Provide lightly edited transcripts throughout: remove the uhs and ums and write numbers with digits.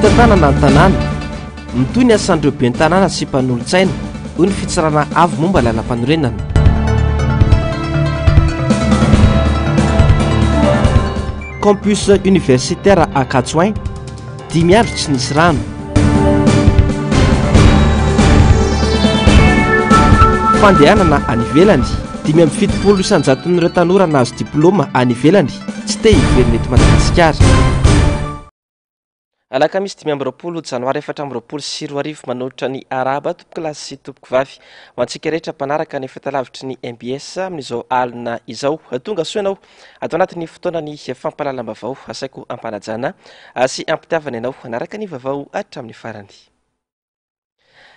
Fitantanana ny tanàna. Mitohy ny asan'ireo ben'ny tanàna sy mpanolotsaina, hoy ny fitsarana avo momba ny lalampanorenana. Campus universitaire Ankatso I, dimy andro tsy nisy rano. Fandehanana any ivelany, 75 isan-jaton'ireo tanora nahazo diplaoma any ivelany tsy te hiverina eto Madagasikara. Alakamisy 25 janoary 2024 manolotra ny arahaba tompokolahy sy tompokovavy ho antsika rehetra mpanaraka ny fahitalavitry ny mbs amin'izao alina izao. Tonga soa ianao ato anatin'ny fotoanan'ny fampahalalam-baovao. Asaiko ampanajana sy ampitiavana ianao hanaraka ny vaovao hatramin'ny farany.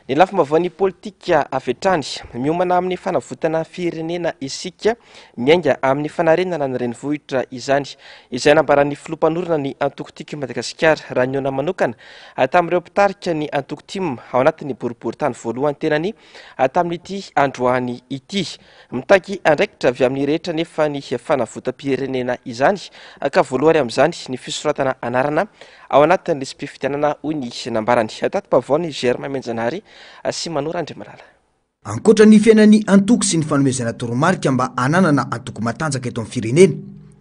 Ny lafim-baovaon'ny politika avy hatrany. Miomana amin'ny fanavotana firenena isika, miainga amin'ny fanarenana ny renivohitra izany. Izay nambaran'ny filoha mpanorina ny antoko Tiako i Madagasikara raha nihaona manokana tamin'ireo mpitarika ny antoko tim ao anatin'ny boriborintany voalohany tenany tamin'ity androany ity. Mitaky andraikitra avy amin'ny rehetra anefa ny fanavotam-pirenena izany ka voalohany amin'izany ny fisoratana anarana ao anatin'ny lisi-pifidianana, hoy ny nambarany. Tati-baovaon'i Germain Menjanahary sy Mano Randriamalala. Ankoatra ny fiainan'ny antoko sy ny fanomezana toromarika mba hananana antoko matanjaka eto amin'ny firenena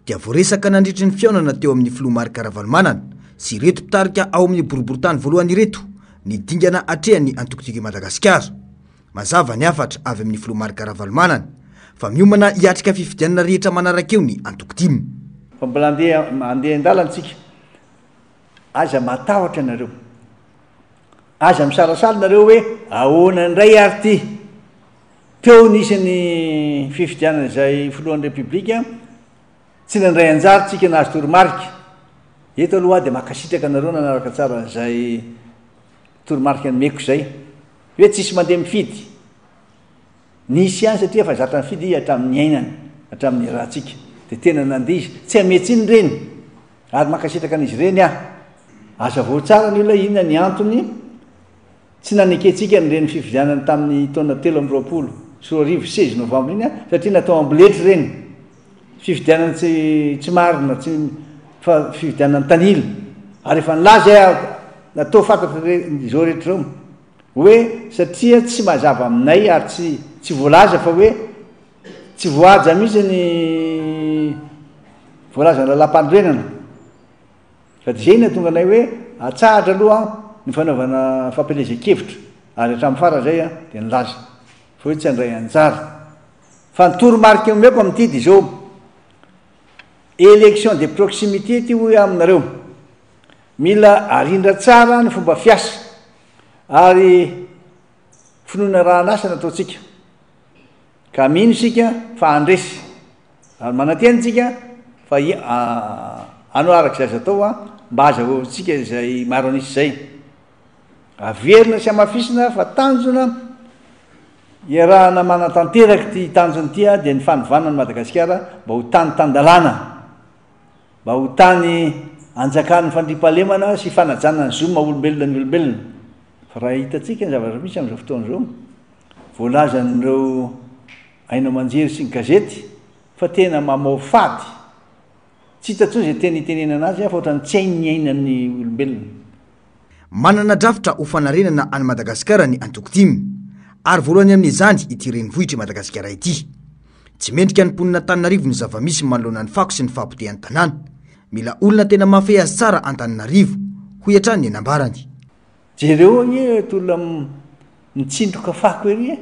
dia voaresaka nandritry ny fihaonana teo amin'ny filoha Marc Ravalomanana sy ireto mpitarika ao amin'ny boriborintany voalohany ireto ny dingana atrehan'ny antoko Tiako i Madagasikara. Mazava ny hafatra avy amin'ny filoha Marc Ravalomanana fa miomana hiatrika fifidianana rehetra manaraka eo ny antoko tim. Fa mbola andeha andeha an-dalana tsika. Aza matahotra nareo. Aza misalasala nareo hoe ahoana indray ary ty. Teo nisy ny fifidianana izay filohan'ny Repoblika, tsy nandray anjara tsika nahazo toromarika. Eto aloha aho dia mankasitraka anareo nanaraka tsara an'izay toromarika nomeko izay. Hoe tsisy mandeha mifidy. Nisy ihany satria efa zatra nifidy izy hatramin'ny niainany, hatramin'ny niarahantsika. Dia tena nandeha izy. Tsy hamehy-tsiny ireny. Ary mankasitraka an'izy ireny aho. Hazavao tsara ny olona inona ny antony tsy nanekentsika an'ireny fifidianana tamin'ny taona 2023 16 novembre iny satria natao amboletra ireny. Fifidianana tsy tsy marina, tsy fa fifidianana mitanila. Ary efa nilaza aho, natao fantatra izao rehetra izao. Hoe satria tsy mazava aminay ary tsy tsy voalaza fa hoe tsy voahaja mihitsy ny voalazan'ny lalàmpanorenana. Fa dia izay no nahatonga anay hoe atsahatra aloha ny fanaovana fampielezan-kevitra ary hatramin'ny farany izay dia nilaza fa hoe tsy handray anjara. Fa ny toromarika omeko amin'ity dia izao, élection de proximité ity hoy aho aminareo. Mila arindra tsara ny fomba fiasa ary finoana arahan'asa no ataontsika. Ka mino isika fa handresy ary manantena isika fa hanao araka izay azo atao mba hahazahoantsika izay maro an'isa izay. Averina sy hamafisina fa tanjona iarahana manatanteraka ity tanjona ity dia ny fanovana an'i Madagasikara mba ho tany tan-dalàna. Mba ho tany anjakan'ny fandriampahalemana sy fanajana ny zo maha olombelona ny olombelona. Fa raha hitantsika ny zavatra misy amin'izao fotoana izao, voalazan'ireo haino aman-jery sy ny gazety fa tena mamoafady. Tsy hita intsony izay teny hitenenana azy fa ohatran'ny tsy hainy ny ainan'ny olombelona. Manana drafitra ho fanarenana an'i Madagasikara ny antoko tim, ary voalohany amin'izany ity renivohitr'i Madagasikara ity. Tsy mendrika ny mponin'Antananarivo ny zava-misy manoloana ny fako sy ny fahapotehan'ny tanàna. Mila olona tena mahafehy azy tsara Antananarivo, hoy hatrany ny nambarany. Jereo anie ireto olona mitsindroka fako ery e!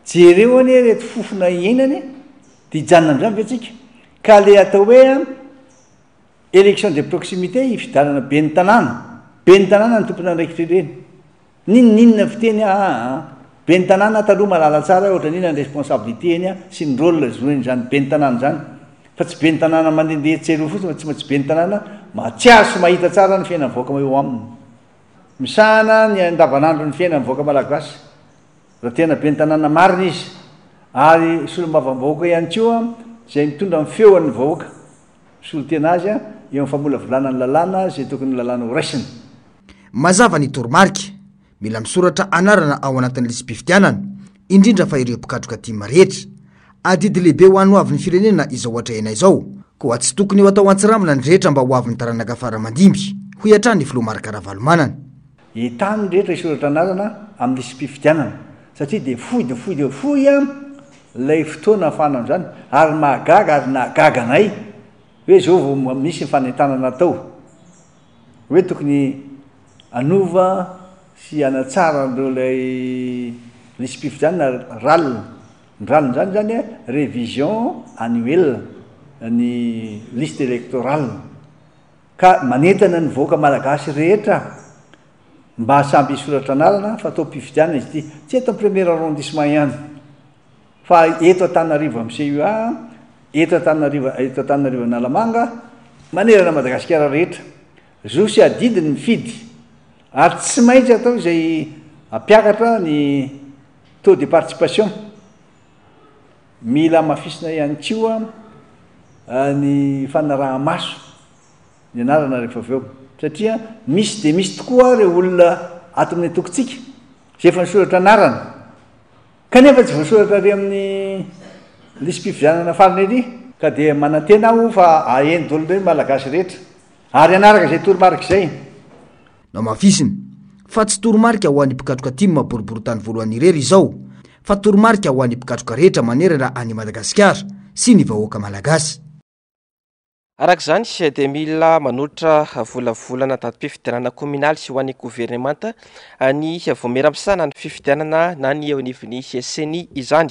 Jereo anie ireto fofona iainana e! Dia hijanona amin'izany ve tsika? Ka le atao hoe élection de proximité hifidianana ben'ny tanàna, ben'ny tanàna no tompon'andraikitra ireny. N'inon'inona fiteny aa ben'ny tanàna taloha mahalala tsara hoe ohatran'inona ny responsabilité-ny sy ny rôle jouer-n'izany ben'ny tanàna izany fa tsy ben'ny tanàna mandehandeha etsy sy eroa fotsiny fa tsy maintsy ben'ny tanàna mahatsiaro sy mahita tsara ny fiainan'ny vahoaka eo aminy. Misahana ny andavanandron'ny fiainan'ny vahoaka malagasy raha tena ben'ny tanàna marina izy ary solombavambahoaka ihany koa izay mitondra ny feon'ny vahoaka. Misolo tena azy eo amin'ny famolavolana ny lalàna izay tokony lalàna ho raisina. Mazava ny toromarika, mila misoratra anarana ao anatin'ny lisi-pifidianana, indrindra fa ireo mpikatroka tim rehetra. Adidy lehibe ho an'ny hoavin'ny firenena izao atrehina izao, koa tsy tokony ho atao antsirambina ny rehetra mba ho avin'ny taranaka fara aman-dimby. hoy hatrany ny filoha Marc Ravalomanana. Entano ny rehetra hisoratra anarana amin'ny lisi-pifidianana satria dia fohy dia fohy dia fohy ilay fotoana ahafahana amin'izany ary mahagaga ary nahagaga anay hoe izao vao misy ny fanentanana atao hoe tokony hanova sy hanatsara an'ireo ilay lisi-pifidianana ral. Ny ral izany izany révision annuelle ny liste électorale. Ka manentana ny vahoaka malagasy rehetra mba samby hisoratra anarana fa taom-pifidianana izy ity. Tsy eto amin'ny premier arrondissement ihany fa eto Antananarivo amin'ny CUA, eto Antananarivo, eto Antananarivo Analamanga, manerana Madagasikara rehetra. Zo sy adidy ny mifidy ary tsy maintsy atao izay hampiakatra ny taux de participation. Mila hamafisina ihany koa ny fanaraha-maso ny anarana rehefa avy eo satria misy dia misy tokoa ireo olona ato amin'ny antokontsika izay efa nisoratra anarana kanefa tsy voasoratra ary amin'ny lisi-pifidianana farany ery ka dia manantena aho fa haheno daholo indray ny Malagasy rehetra ary hanaraka izay toromarika izay. Nohamafisiny fa tsy toromarika ho an'ny mpikatroka tim boriborintany voalohany irery izao fa toromarika ho an'ny mpikatroka rehetra manerana an'i Madagasikara sy ny vahoaka malagasy. Araka izany dia mila manolotra volavolana datim-pifidianana kaominaly ho an'ny governemanta ny vaomiera misahana ny fifidianana na ny eo anivon'ny Ceni izany.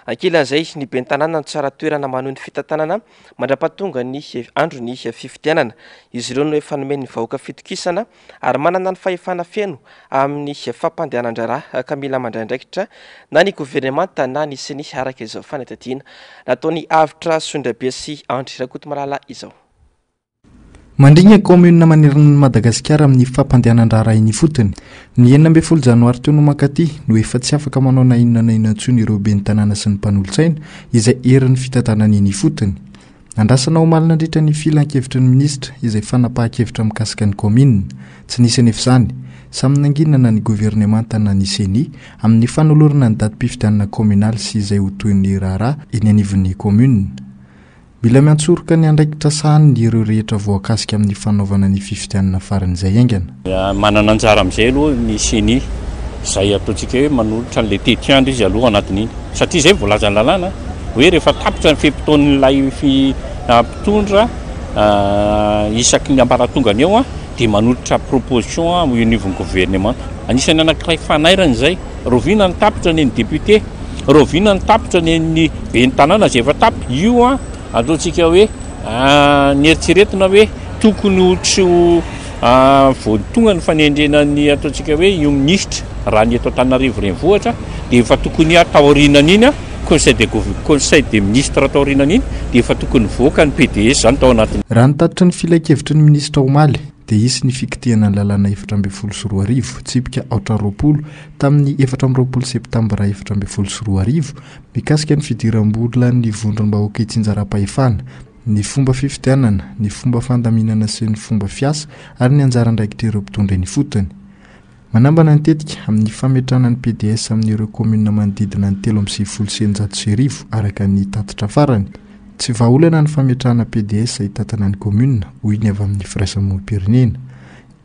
Ankilan'izay, ny ben'ny tanàna no tsara toerana manohy ny fitantanana mandra-pahatonga ny andron'ny fifidianana. Izy ireo no efa nomen'ny vahoaka fitokisana ary manana ny fahefana feno amin'ny fampandehanan-draharaha ka mila mandray andraikitra na ny governemanta na ny Ceni araka izao fanadihadiana nataon'i Avotra Soindrabe sy Andry Rakotomalala izao. Mandringa kaominina manerana an'i Madagasikara amin'ny fampandehanan-draharaha eny ifotony. Ny 16 janoary teo no mankaty no efa tsy afaka manao na inona na inona intsony ireo ben'ny tanàna sy ny mpanolotsaina izay herin'ny fitantanana eny ifotony. Nandrasana omaly nandritra ny filankevitry ny minisitra izay fanapahan-kevitra mikasika ny kaominina. Tsy nisy anefa izany. Samy nangina na ny governemanta na ny Ceni amin'ny fanolorana ny datim-pifidianana kaominaly sy izay ho tohin'ny raharaha eny anivon'ny kaominina. Mila miantsoroka ny andraikitra sahaniny ireo rehetra voakasika amin'ny fanaovana ny fifidianana faran'izay haingana. Manana anjara amin'izay aloha ny Ceni, izay ataontsika hoe manolotra an'ilay tetiandro izy aloha anatin'iny. Satria izay voalazan'ny lalàna hoe rehefa tapitra ny fe-potoan'ilay mpitondra isaky ny ambaratongany eo dia manolotra proposition eo anivon'ny governemanta. Anisan'ny anankiray fanairana izay. Rahoviana ny tapitra ny an'ny député? Rahoviana ny tapitra ny an'ny ben'ny tanàna izay efa tapitra? Io an, ataontsika hoe nieritreretina hoe tokony ho tsy ho vao tonga ny fanendrena ny ataontsika hoe io minisitra raha ny eto Antananarivo renivohitra dia efa tokony taorianan'iny conseil des conseil des ministres taorianan'iny dia efa tokony nivoaka ny PDS izany tao anatin'ny Raha ny tatitry ny filankevitry ny minisitra omaly dia hisy ny fikitihana ny lalàna 2014, tsipika aotra 20, tamin'ny 24 septambra 2014, mikasika ny fidiram-bolan'ny vondrom-bahoaka itsinjaram-pahefana, ny fomba fifidianana, ny fomba fandaminana sy ny fomba fiasa ary ny anjara andraikitr'ireo mpitondra eny ifotony. Manambana ny tetika amin'ny fametrahana ny PDS amin'ireo kaominina manodidina ny 1693, araka ny tatitra farany. Tsy vahaolana ny fametrahana PDS hitantana ny kaominina, hoy ny avy amin'ny firaisamonim-pirenena.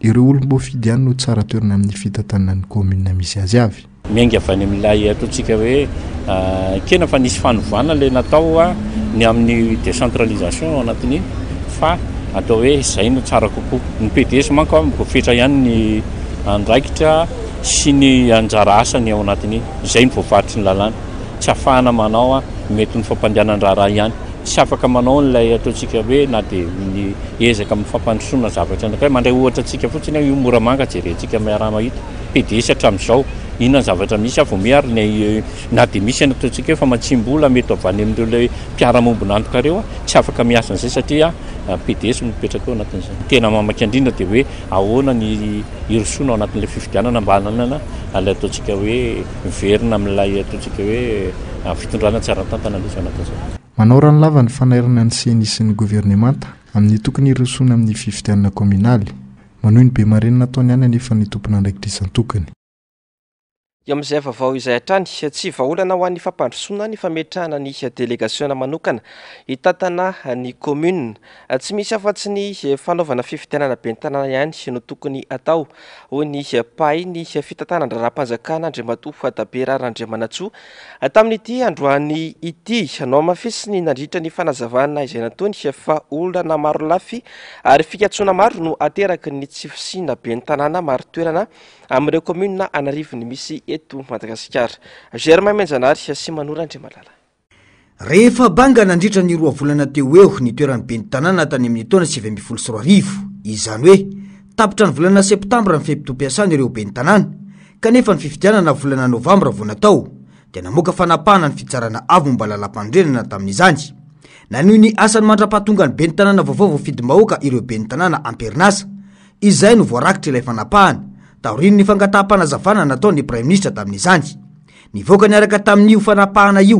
Ireo olom-boafidy ihany no tsara toerana amin'ny fitantanana ny kaominina misy azy avy. Miainga avy any amin'ilay ataontsika hoe ekena fa nisy fanovana ilay natao ny amin'ny décentralisation ao anatin'iny fa atao hoe izay no tsara kokoa. Ny PDS manko voafetra ihany ny andraikitra sy ny anjara asany ao anatin'iny. Izay no voafaritry ny lalàna. Tsy ahafahana manao mety ny fampandehanan-draharaha ihany. Tsy afaka manao an'ilay ataontsika hoe na dia ny ezaka amin'ny fampandrosoana zavatra anankiray. Mandray ohatra antsika fotsiny aho io Moramanga jerentsika miaraha-mahita. PDS hatramin'izao. Inona ny zavatra misy vao miha ary ny na dia misy ny ataontsika hoe famatsiam-bola mety avy any amin'ireo ilay mpiara-mombon'antoka ireo, tsy afaka miasa an'izay satria PDS no mipetraka eo anatin'izay. Ny tena mamaky indrindra dia hoe ahoana ny hirosoana ao anatin'ilay fifidianana mba hananana ilay ataontsika hoe miverina amin'ilay ataontsika hoe fitondrana tsara tantana ilay izy ao anatin'izay. Manao ranolava ny fanairana ny Ceni sy ny governemanta amin'ny tokony hirosoana amin'ny fifidianana kaominaly. Manohy ny bemarenina ataony ihany anefa ny tompon'andraikitra isan-tokony. Eo amin'izay vaovao izay hatrany, tsy vahaolana ho an'ny fampandrosoana ny fametrahana ny delegasiona manokana hitantana ny kaominina. Tsy misy afa-tsy ny fanaovana fifidianana ben'ny tanàna ihany no tokony hatao, hoy ny mpahay ny fitantanan-draharaham-panjakana Andriamatoa Tabera Randriamanantsoa tamin'ity androany ity. Nohamafisiny nandritra ny fanazavana izay nataony fa olana marolafy ary fikatsoana maro no ateraky ny tsy fisiana ben'ny tanàna marin-toerana amin'ireo kaominina an'arivony misy eto Madagasikara. Germain Menjanary sy Mano Randriamalala. Rehefa banga nandritra ny roa volana teo ho eo ny toeran'ny ben'ny tanàna tany amin'ny taona 2019, izany hoe tapitra ny volana septambra ny fe-potoam-piasana ireo ben'ny tanàna, kanefa ny fifidianana volana novambra vao natao, dia namoaka fanapahana ny fitsarana avo momba lalàmpanorenana tamin'izany. Nanohy ny asany mandra-pahatongan'ny ben'ny tanàna vaovao voafidim-bahoaka ireo ben'ny tanàna am-perinasa. Izay no voarakitra ilay fanapahana, taorian'ny fangataham-panazavana nataon'ny Praiminisitra tamin'izany. Nivoaka niaraka tamin'io fanapahana io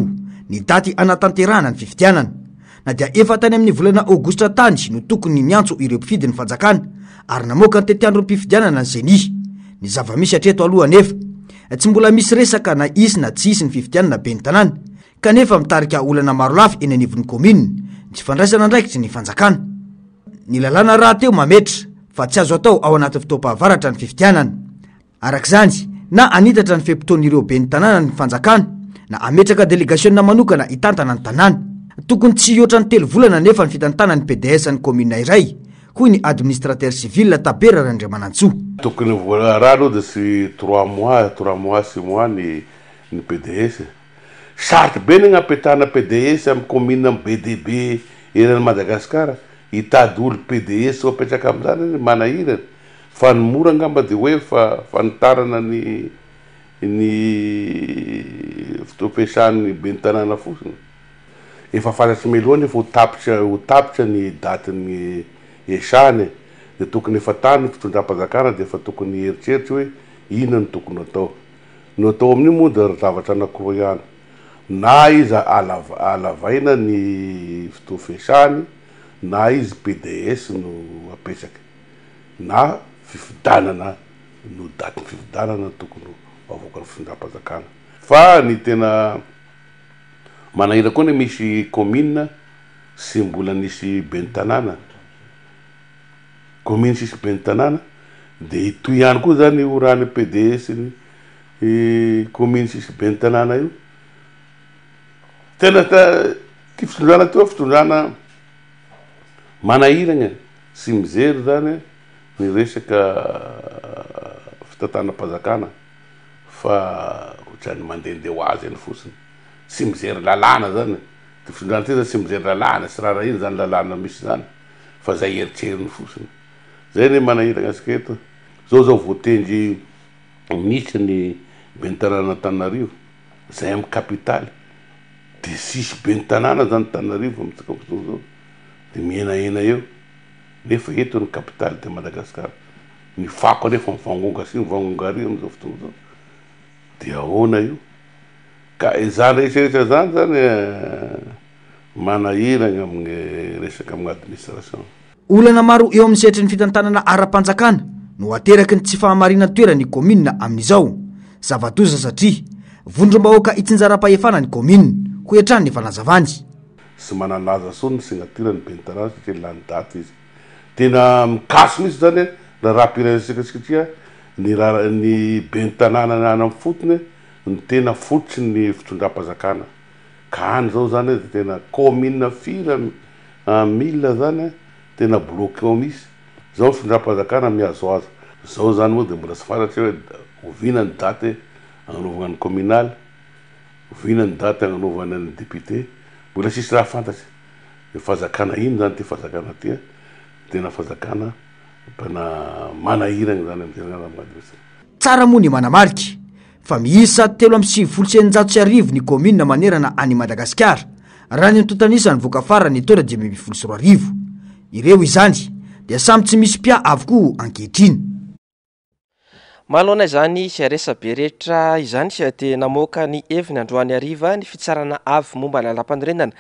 ny daty hanatanterahana ny fifidianana. Na dia efa tany amin'ny volana aogositra tany no tokony niantso ireo mpifidy ny fanjakana ary namoaka ny tetiandrom-pifidianana ny Ceni. Ny zava-misy hatreto aloha anefa, tsy mbola misy resaka na hisy na tsy hisy ny fifidianana ben'ny tanàna, kanefa mitarika olana marolafy eny anivon'ny kaominina ny tsy fandraisana andraikitry ny fanjakana. Ny lalàna rahateo mametra fa tsy azo atao ao anatin'ny fotoam-pahavaratra ny fifidianana. Araka izany, na hanitatra ny fe-potoan'ireo ben'ny tanàna ny fanjakana, na hametraka delegasiona manokana hitantana ny tanàna. Tokony tsy hihoatra ny telo volana anefa ny fitantanan'ny PDS ny kaominina iray, hoy ny administrateur civil Tabera Randriamanantsoa. Tokony raha aloha dia tsy trois mois, trois mois, six mois ny ny PDS e. Sarotra be ny agnapetahana PDS amin'ny kaominina be dia be eran'i Madagasikara. Hitady olo PDS ho apetraka amin'izany anie manahirana. Fa ny mora angamba dia hoe fa fanitarana ny ny fotoam-piasan'ny ben'ny tanàna fotsiny. Efa fantatry mialoha anefa ho tapitra ho tapitra ny datin'ny iasany e, dia tokony efa tany ny fitondram-panjakana dia efa tokony hieritreritra hoe inona no tokony ho atao. Ny ho atao amin'io moa dia zavatra anankiroa ihany, na izy alava alavaina ny fotoam-piasany na izy PDS no apetraka. na fifidanana no datin'ny fifidanana no tokony ho avoakan'ny fitondram-panjakana. Fa ny tena manahira koa anie misy commune sy mbola nisy ben'ny tanàna, commune tsisy ben'ny tanàna de hitohy ihany koa zany io raha ny PDS ny commune tsisy ben'ny tanàna io. Tena ty fitondrana ty oa fitondrana manahiragna e. Tsy mijery zany ny resaka fitantanam-panjakana fa ohatran'ny mandehandeha ho azy eny fotsiny, tsy mijery lalàna zany, ty fitondrana ty zany tsy mijery lalàna, tsy raharahiany zany lalàna misy zany fa zay eritreriny fotsiny, zay anie manahirana antsika eto, zao zao voatendry minisitra ny ben'ny tanànan'Antananarivo, zay amin'ny kapitaly, de tsisy ben'ny tanàna zany Antananarivo amintsika fotoana zao. de mihenahena eo nefa eto ny capitale de Madagascar, ny fako anefa mivangonga sy mivangonga ary amizao fotoana zao de ahoana io? Ka izany rehetra rehetra zany zany manahiragna amin'ny resaka amin'ny administration. Olana maro eo amin'ny sehatry ny fitantanana ara-panjakana no ateraky ny tsy fahamarinan-toeran'ny kaominina amin'izao. Zava-doza satria vondrom-bahoaka itsinjaram-pahefana ny kaominina, hoy hatrany ny fanazavany. Tsy manalaza intsony ny signature ny ben'ny tanàna satria lany daty izy. Tena mikasy mihitsy zany raharaham-pirenentsika satria ny raharaha ny ben'ny tanàna any amin'ny fotony no tena fototry ny fitondram-panjakana. Ka any zao zany dia tena kaominina firy en mille zany tena bloqué ao mihitsy. Zao ny fitondram-panjakana mihazohazo. Zao zany moa dia mbola tsy fantatra hoe oviana ny daty hanaovana ny communale. Oviana ny daty hagnanaovana ny député? Mbola tsisy raha fantatry. Ny fanjakana ino zany ty fanjakana ty a? Tena fanjakana tena manahiragna zany amizay zany raha magnadresy. Tsara moa ny manamarika fa miisa 1693 ny kaominina manerana an'i Madagasikara, raha ny antontan'isa nivoaka farany ny taona 2015. Ireo izany dia samy tsy misy mpiahy avokoa ankehitriny. Manoloana izany resabe rehetra izany dia namoaka ny heviny androany hariva ny Fitsarana Avo momba ny Lalàmpanorenana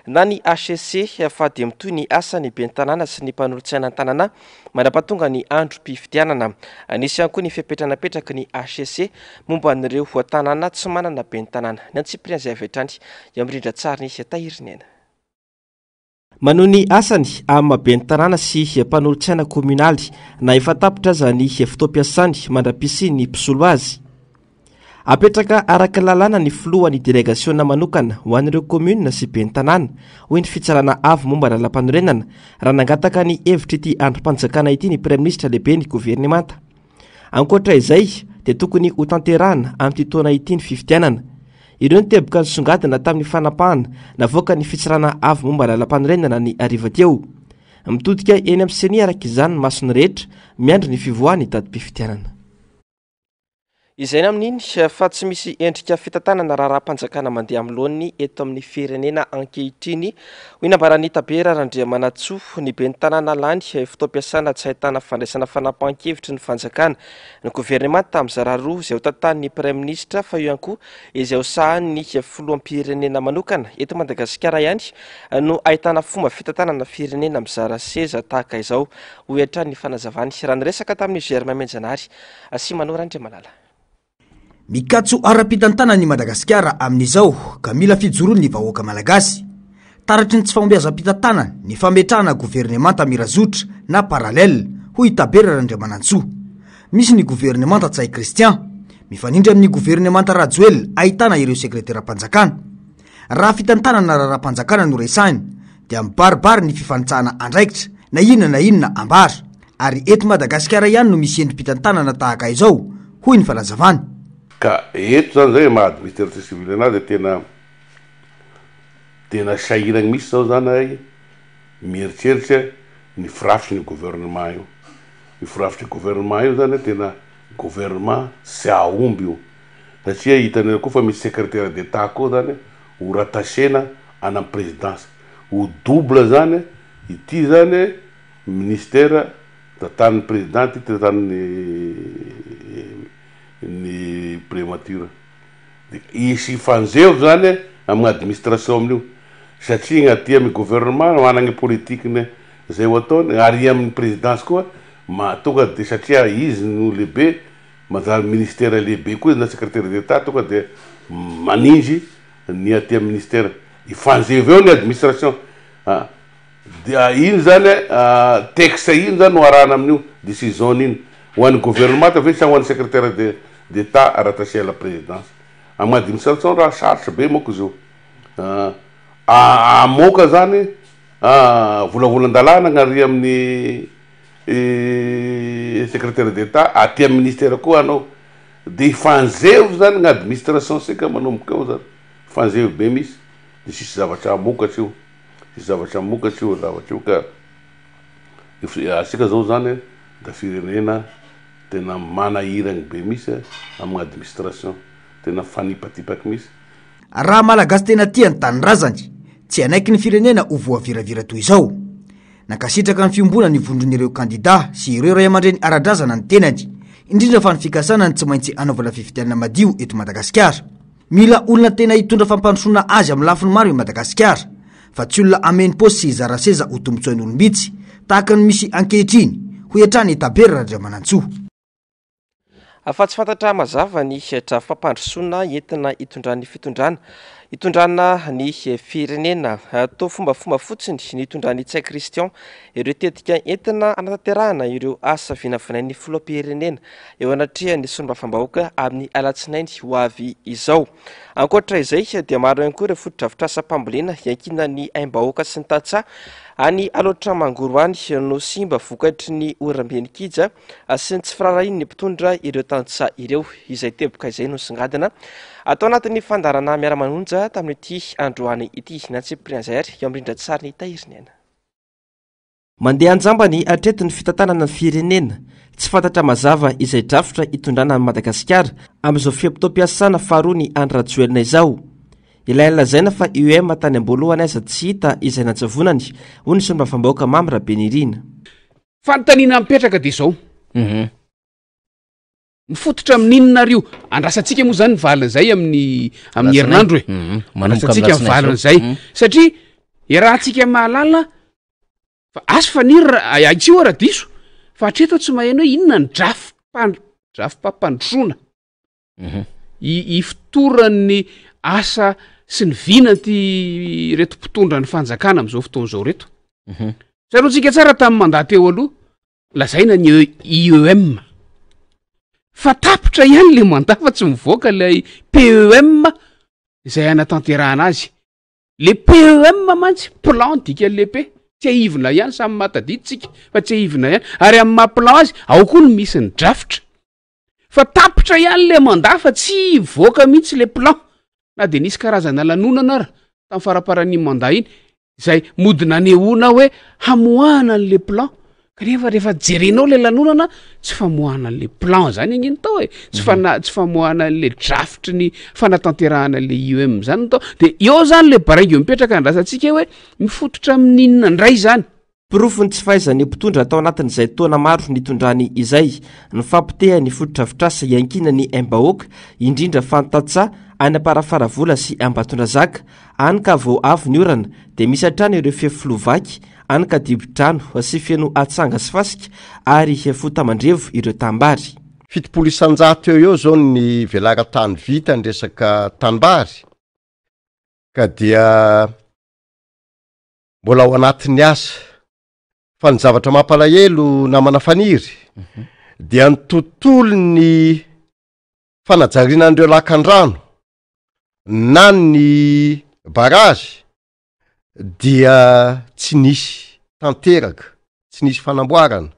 na ny hcc fa dia mitohy ny asan'ny ben'ny tanàna sy ny mpanolotsaina an-tanàna mandra-pahatonga ny androm-pifidianana. Nisy ihany koa ny fepetra napetraky ny hcc momba an'ireo tanàna tsy manana ben'ny tanàna. Ny antsipiriany izay avy hatrany eo amin'ny rindran-tsary ny Tahiriniaina. Manohy ny asany amin'ny maha ben'ny tanàna sy mpanolotsaina kominaly na efa tapitra aza ny fotoam-piasany mandra-pisian'ny mpisolo azy. Apetraka araka ny lalàna ny filohan'ny delegasiona manokana ho an'ireo kaominina sy ben'ny tanàna, hoy ny Fitsarana avo momba ny lalàmpanorenana, raha nangataka ny hevitr'ity andrim-panjakana ity ny Praiminisitra lehiben'ny governemanta. Ankoatra izay dia tokony hotanterahana amin'ity taona ity ny fifidianana. Ireo ny teboka nisongadina tamin'ny fanapahana navoakan'ny Fitsarana Avo momba ny Lalàmpanorenana ny hariva teo. Mitodika eny amin'ny Ceni araka izany ny mason'ny rehetra miandry ny fivoahan'ny datim-pifidianana. Izay ny amin'iny fa tsy misy endrika fitantanana raharaham-panjakana mandeha amin'ny laoniny eto amin'ny firenena ankehitriny, hoy nambaran'i Tabera Randriamanantsoa, ny ben'ny tanàna lany fotoam-piasana tsy ahitana fandraisana fanapahan-kevitry ny fanjakana. Ny governemanta mizara roa izay ho tantanin'ny praiminisitra fa eo ihany koa izay ho sahanin'ny filoham-pirenena manokana. Eto Madagasikara ihany no ahitana fomba fitantanana firenena mizara seza tahaka izao, hoy hatrany ny fanazavany raha niresaka tamin'i Germain Menjanary. Simano Randriamalala. Mikatso ara-pitantanana i Madagasikara amin'izao ka mila fijoroan'ny vahoaka malagasy. Taratry ny tsy fahombiazam-pitantanana ny fametrahana governemanta mirazotra na parallèle, hoy i Tabera Randriamanantsoa. Misy ny governemanta Ntsay Christian, mifanindry amin'ny governemanta Rajoelina ahitana ireo sekreteram-panjakana. Raha fitantanana raharaham-panjakana no resahina dia mibaribary ny fifanitsahana andraikitra na inona na inona ambara. Ary eto Madagasikara ihany no misy endri-pitantanana tahaka izao, hoy ny fanazavany. Ka eto zany zay maha administrateur civil anahy dia tena tena sahiragny mihitsy zao zany ahy mieritreritra ny firafitry ny gouvernement io. Io firafitry gouvernement io zany tena gouvernement tsy hahomby io satria hitanareo koa fa misy secretaire d'Etat koa zany ho rattacher-na any am présidence, ho double zany ity zany Ministera tantanin'ny président ity tantanin'ny ny primature de hisy hifanjevo zany amin'ny administration amin'io satria ny aty amin'ny gouvernement managny politique-ny zay ho ataony ary amin'ny présidence koa ma tonga de satria izy no lehibe manjary ministera lehibe koa izy na secrétaire d'Etat tonga de manindry ny aty amin'ny ministera hifanjevo eo ny administration a. Dia iny zany texte iny zany no arahana amin'io decision iny. Ho an'ny gouvernemanta ve sa ho an'ny secrétaire de d'Etat rattaché à la présidence. Amin'ny administration raha sarotra be manko izy io. Hamoaka zany volavolan-dalàna ny ary amin'ny secrétaire d'Etat aty amin'ny ministère koa hanao. Dia hifanjevo zany ny administration sika manomboka eo zany. Hifanjevo be mihitsy. Dia tsisy zavatra hamokatra io. Tsisy zavatra hamokatra io zavatra io ka asika zao zany da firenena tena manahiragny be mihitsy amigny administration, tena mifanipatipaky mihitsy. Raha Malagasy tena tia ny tanindrazany, tsy hanaiky ny firenena ho voaviravira toy izao. Nankasitraka ny fiombonan'ny vondron'ireo kandida sy ireo ray aman-dreny ara-drazana ny tenany, indrindra fa ny fikasana ny tsy maintsy hanaovana fifidianana madio eto Madagasikara. Mila olona tena hitondra fampandrosoana azy amin'ny lafiny maro i Madagasikara, fa tsy olona hameno paosy sy hizara seza ho tombontsoin'olom-bitsy, tahaka ny misy ankehitriny, hoy hatrany i Tabera Randriamanantsoa. Fa tsy fantatra mazava ny drafi-pampandrosoana entina hitondran'ny fitondrana hitondrana ny firenena. Toa fombafomba fotsiny ny hitondran'i Ntsay Christian ireo tetika entina hanatanterahana ireo asa vinavinain'ny filoham-pirenena eo anatrehan'ny solombavambahoaka amin'ny alatsinainy ho avy izao. Ankoatra izay dia maro ihany koa ireo fotodrafitrasam-pambolena iankinan'ny aim-bahoaka sy ny tantsaha any Alaotra Mangoro any no simba vokatry ny oram-be nikija sy ny tsy firaharahian'ny mpitondra ireo tantsaha ireo. Izay teboka izay no songadina atao anatin'ny fandaharana miara-manonja tamin'ity androany ity. Ny antsipirian'izay ary eo amin'ny rindran-tsarin'i Tahiriniaina. Mandeha an-jambany hatreto ny fitantanana ny firenena. Tsy fantatra mazava izay drafitra hitondrana an'i Madagasikara amin'izao fe-potoam-piasana faharoa ny Andry Rajoelina izao. Ilay lazaina fa UM tany am-boalohany aza tsy hita izay nanjavonany, hoy ny solombavambahoaka Mamy Rabenirina. Fanontaniana mipetraka dia izao. Mifototra amin'inona ary io? Andrasantsika moa zany ny valin'izay amin'ny amin'ny herinandro e. Mhm. Manomboka Andrasantsika amin'ny ny alatsinainy valin'izay. zao. Mhm. Satria iarahantsika mahalala fa asa faniry ra- ay- ahitsio aho raha diso fa hatreto aho tsy maheno hoe inona ny drafi-pan- drafi-pampandrosoana Mhm. i- ifotoran'ny asa sy ny vinan'ity ireto mpitondra ny fanjakana amin'izao fotoana izao ireto. Mhm. Tsaroantsika tsara tamin'ny mandat teo aloha lazaina ny IEM fa tapitra ihany le mandat fa tsy mivoaka ilay PEM izay hanatanterahana azy. Le PEM mantsy plan dikan'le P, tsiahivina ihany samy mahatadidy tsika fa tsiahivina ihany, ary amin'ny maha plan azy ao koa no misy ny drafitra. Fa tapitra ihany le mandat fa tsy hivoaka mihitsy le plan na de nisy karazana lanonana ara tamin'ny faramparan'iny mandat iny izay mody nanehoana hoe hamoahana an'le plan kanefa rehefa jerenao le lanonana tsy famoahana an'le plan zany ange ny tao e, tsy fana- tsy famoahana an'le drafitry ny fanatanterahana an'le IEM zany ny tao, de eo zany le baraingo mipetraka andrasantsika hoe mifototra amin'inona indray zany. Porofon'ny tsy fahaizan'ny mpitondra tao anatin'izay taona maro nitondrany izay, ny fahapotehan'ny fotodrafitrasa iankinan'ny aim-bahoaka, indrindra fa ny tantsaha any Amparafaravola sy Ambatondrazaka, any ka vao avy ny orana dia misy hatrany ireo fefiloha vaky, any ka dibo-drano sy feno atsanga sy fasika ary fota-mandrevo ireo tanimbary. 70% eo eo izao ny velaran-tany vita ny resaka tanimbary ka dia mbola ao anatin'ny asa fa ny zavatra mampalahelo namana Faniry mhm. dia ny tontolon'ny fanajariana an'ireo lakandrano na ny barazy dia tsy nisy tanteraka, tsy nisy fanamboarana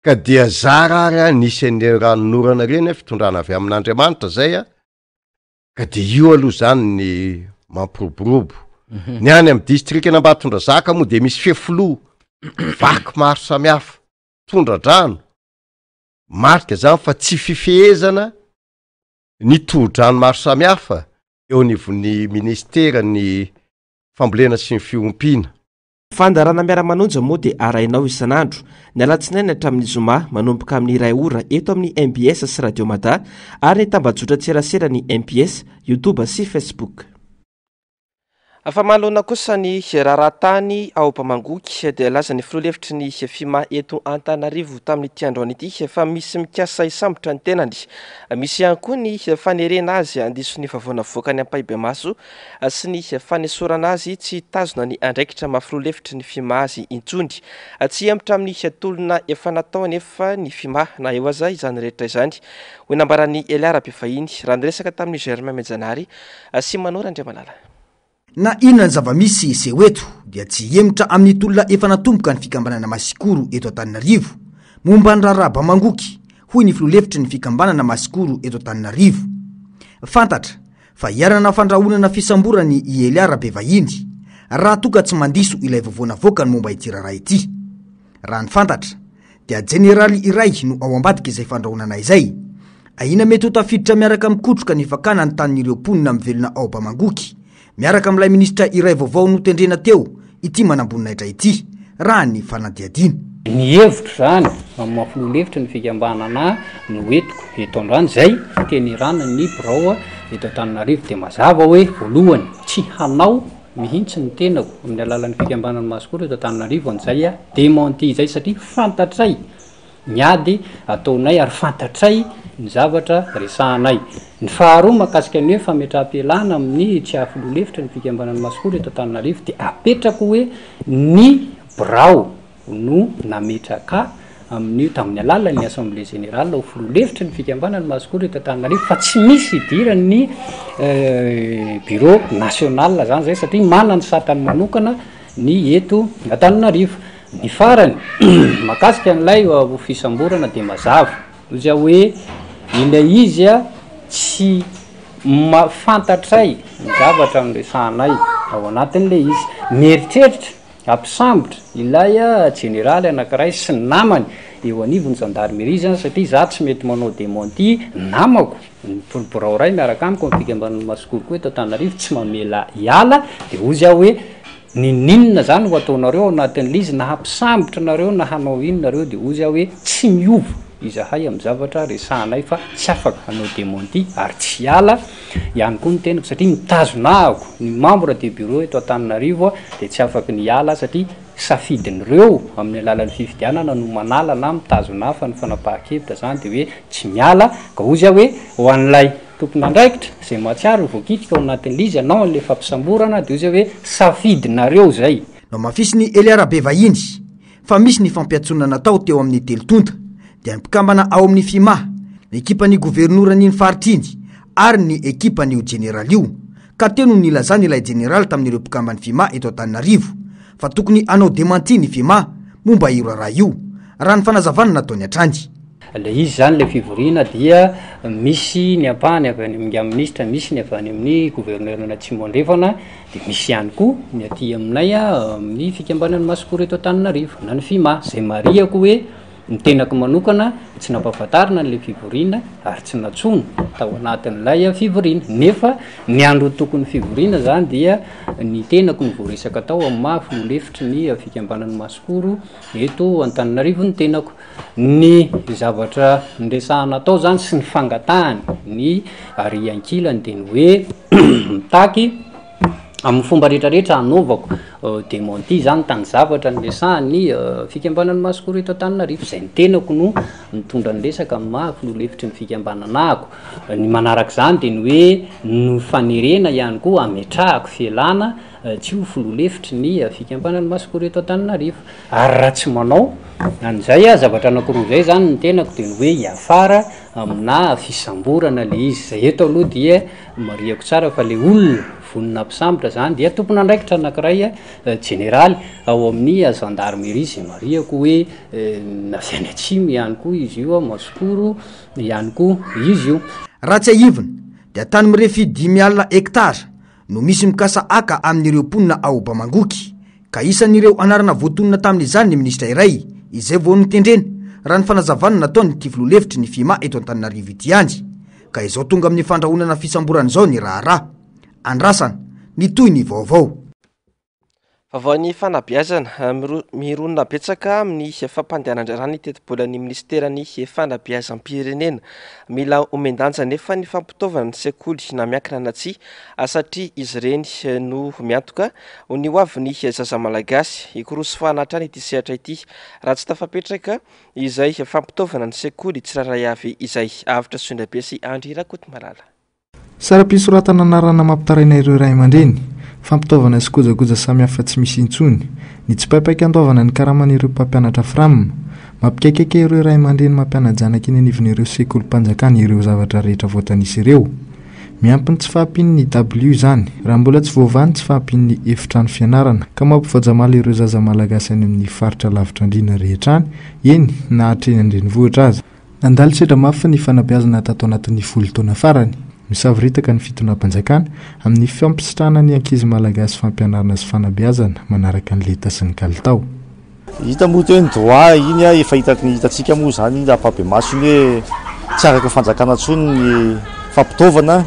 ka dia zara ary a nisy an'ireny ranonorana ireny a fitondrana avy amin'Andriamanitra zay a Ka dia io aloha zany ny mampiroborobo. Mhm. Ny any amin'ny distrikan'Ambatondrazaka moa dia misy fefiloha vaky maro samihafa, tondra-drano. Marika zany fa tsy fifehezana ny tohodrano maro samihafa eo anivon'ny ministeran'ny fambolena sy ny fiompiana. Fandaharana Miara-manonja moa dia arahinao isan'andro, ny alatsinainy hatramin'ny zoma manomboka amin'ny iray ora eto amin'ny mbs sy Radio Mada ary ny tambajotran-tseraseran'ny mbs, Youtube sy Facebook. Fa manoloana kosa ny raharaha tany ao Bamangoky dia nilaza ny filoha lefitry ny Fima eto Antananarivo tamin'ity androany ity fa misy mikasa hisambotra ny tenany. Misy ihany koa ny fanerena azy handiso ny vaovao navoakany ampahibemaso sy ny fanesorana azy tsy hitazona ny andraikitra maha filoha lefitry ny Fima azy intsony. Tsy hihemotra amin'ny tolona efa natao anefa ny Fima na eo aza izany rehetra izany, hoy nambaran'i Elia Rabefahiny raha niresaka tamin'i Germain Miajanahary sy Manoro Andriamalala. Na inona ny zava-misy hiseho eto dia tsy hihemotra amin'ny tolona efa natomboka ny fikambanana Masikoro eto Antananarivo momba ny raharaha Bamangoky, hoy ny filoha lefitry ny fikambanana Masikoro eto Antananarivo. Fantatra fa iharana fandrahonana fisamborana i Elia Rabevahiny raha toa ka tsy mandiso ilay vaovao navoakany momba ity raharaha ity. Raha ny fantatra dia jeneraly iray no ao ambadika izay fandrahonana izay. Ahiana mety ho tafiditra miaraka amin'ny kotroka ny fakana ny tanin'ireo mponina mivelona ao Bamangoky miaraka amin'ilay minisitra iray vaovao notendrena teo ity manamboninahitra ity, raha ny fanadihadiana. Ny hevitro izany amin'ny maha filoha lefitry ny fikambanana no entiko eto androany izay fitenerana ny birao eto Antananarivo dia mazava hoe voalohany tsy hanao mihitsy ny tenako amin'ny alalan'ny fikambanana Masikoro eto Antananarivo an'izay démenti izay satria fantatray ny ady ataonay ary fantatray ny zavatra resahanay. Ny faharoa mahakasika ny hoe fametraham-pialana amin'ny tsy haha-filoha lefitra ny fikambanan'ny Masikoro eto Antananarivo dia apetrako hoe ny birao no nametraka amin'io tamin'ny alalan'ny assemblée générale ho filoha lefitry ny fikambanan'ny Masikoro eto Antananarivo fa tsy misy idiran'ny bureau national zany zay satria manana ny satany manokana ny eto Antananarivo. Ny farany, mahakasika an'ilay ho fisamborana dia mazava, hoy aho hoe ilay izy tsy fantatray ny zavatra noresahanay ao anatin'ilay izy. Mieritreritra hampisambotra ilay jeneraly anankiray sy ny namany eo anivon'ny zandarmeria izany satria izaho tsy mety manao démenti namako, ny birao iray miaraka amiko amin'ny fikambanan'ny Masikoro koa eto Antananarivo tsy mamela hiala dia hoy aho hoe Ninoninona zany ho ataonareo ao anatin'ilay izy na hampisambotra nareo na hanao inona nareo de hozy aho hoe tsy miova. izahay amin'ny zavatra resahanay fa tsy afaka hanao démenti ary tsy hiala ihany koa ny tenako satria mitazona ahako ny membre de bureau eto Antananarivo dia tsy afaky ny hiala satria safidin'ireo amin'ny alalan'ny fifidianana no manala na mitazona ahy fa ny fanapahan-kevitra izany dia hoe tsy miala ka hozy aho hoe ho an'ilay tompon'andraikitra izay mahatsiaro ho voakitika ao anatin'ilay izy hanao an'ilay fampisamborana dia hozy aho hoe safidinareo izay. Nohamafisin'i Elia Rabevahiny fa misy ny fampiantsoana natao teo amin'ny telo tonta, dia ny mpikambana ao amin'ny FIMA, ny ekipan'ny governoran'iny faritra iny ary ny ekipan'io jeneraly io, ka teo no nilazany ilay jeneraly tamin'ireo mpikamban'ny FIMA eto Antananarivo fa tokony hanao démenti ny FIMA momba io raharaha io, raha ny fanazavana nataony hatrany. Ilay izy izany ilay fivoriana dia misy ny ampahany avy any amin'ingahy minisitra, misy ny avy any amin'ny governoran'Atsimo Andrefana, dia misy ihany koa ny aty aminay amin'ny fikambanan'ny Masikoro eto Antananarivo na ny FIMA, izay marihako hoe ny tenako manokana tsy nampahafantarina an'ilay fivoriana ary tsy nantsoina tao anatin'ilay fivoriana, nefa ny andro tokony fivoriana izany dia ny tenako no voaresaka tao amin'ny maha filoha lefitry ny fikambanan'ny Masikoro eto Antananarivo ny tenako. Ny zavatra niresahana tao zany sy ny fangatahany ny ary ankilany de ny hoe mitaky amin'ny fomba rehetrarehetra hanaovako démenti zany tany zavatra niresahan'ny fikambanan'ny Masikoro eto Antananarivo izay ny tenako no nitondra ny resaka amin'ny maha filoha lefitry ny fikambanana ahako. Ny manarak'izany de ny hoe nofanerena ihany koa hametrahako fialana tsy ho filoha lefitry ny fikambanan'ny Masikoro eto Antananarivo. Ary raha tsy manao an'izay aho, zavatra anankiroa izay izany ny tenako dia ny hoe hiafara aminà fisamborana ilay izy. Izay eto aloha dia marihako tsara fa ilay olona vonona hampisambotra izany dia tompon'andraikitra anankiray jeneraly ao amin'ny gendarmerie izay marihako hoe avy any atsimo ihany koa izy io, Masikoro ihany koa izy io. Raha tsiahivina dia tany mirefy 50 hektara no misy mikasa haka amin'ireo mponina ao Bamangoky, ka isan'ireo anarana voatonona tamin'izany ny minisitra iray izay vao notendrena, raha ny fanazavana nataon'ity filoha lefitry ny FIMA eto Antananarivo ity ihany, ka izao tonga amin'ny fandrahonana fisamborana izao ny raharaha. Andrasana ny tohin'ny vaovao. Vaovaon'ny fanabeazana, Mirona betsaka amin'ny fampandehanan-draharaha ny tetibolan'ny minisiteran'ny fanabeazam-pirenena. Mila omen-danja anefa ny fampitaovana ny sekoly na miankina na tsia satria izy ireny no miantoka ho ny hoavin'ny zaza malagasy. Hikorosy fahana hatrany ity sehatra ity raha tsy tafapetraka izay fampitaovana ny sekoly tsirairay avy izay. Avotra Soindrabe sy Andry Rakotomalala. Saram-pisoratana anarana mampitaraina ireo ray aman-dreny, fampitaovana sy kojakoja samihafa tsy misy intsony, ny tsipaipaika andoavana ny karaman'ireo mpampianatra Fram. Mampikaikaika ireo ray aman-dreny mampiana-janaka eny anivon'ireo sekolim-panjakana ireo zavatra rehetra voatanisa ireo. Miampy ny tsy fahampian'ny dabilio izany, raha mbola tsy voavaha ny tsy fahampian'ny efitrano fianarana, ka mampivoajamaly ireo zaza malagasy any amin'ny faritra lavitra andriana rehetra any, eny na hatreny an-drenivohitra aza. Nandalo sedra mafy ny fanabeazana tato anatin'ny folo taona farany. Misavoritaka ny fitondram-panjakana amin'ny fampisitrahana ny ankizy malagasy fampianarana sy fanabeazana manaraka ny lenta sy ny kalitao. Hita moa teo ny droit iny efa hitantsika moa izany iny ampahibemaso iny hoe tsy araka ny fanjakana intsony ny fampitaovana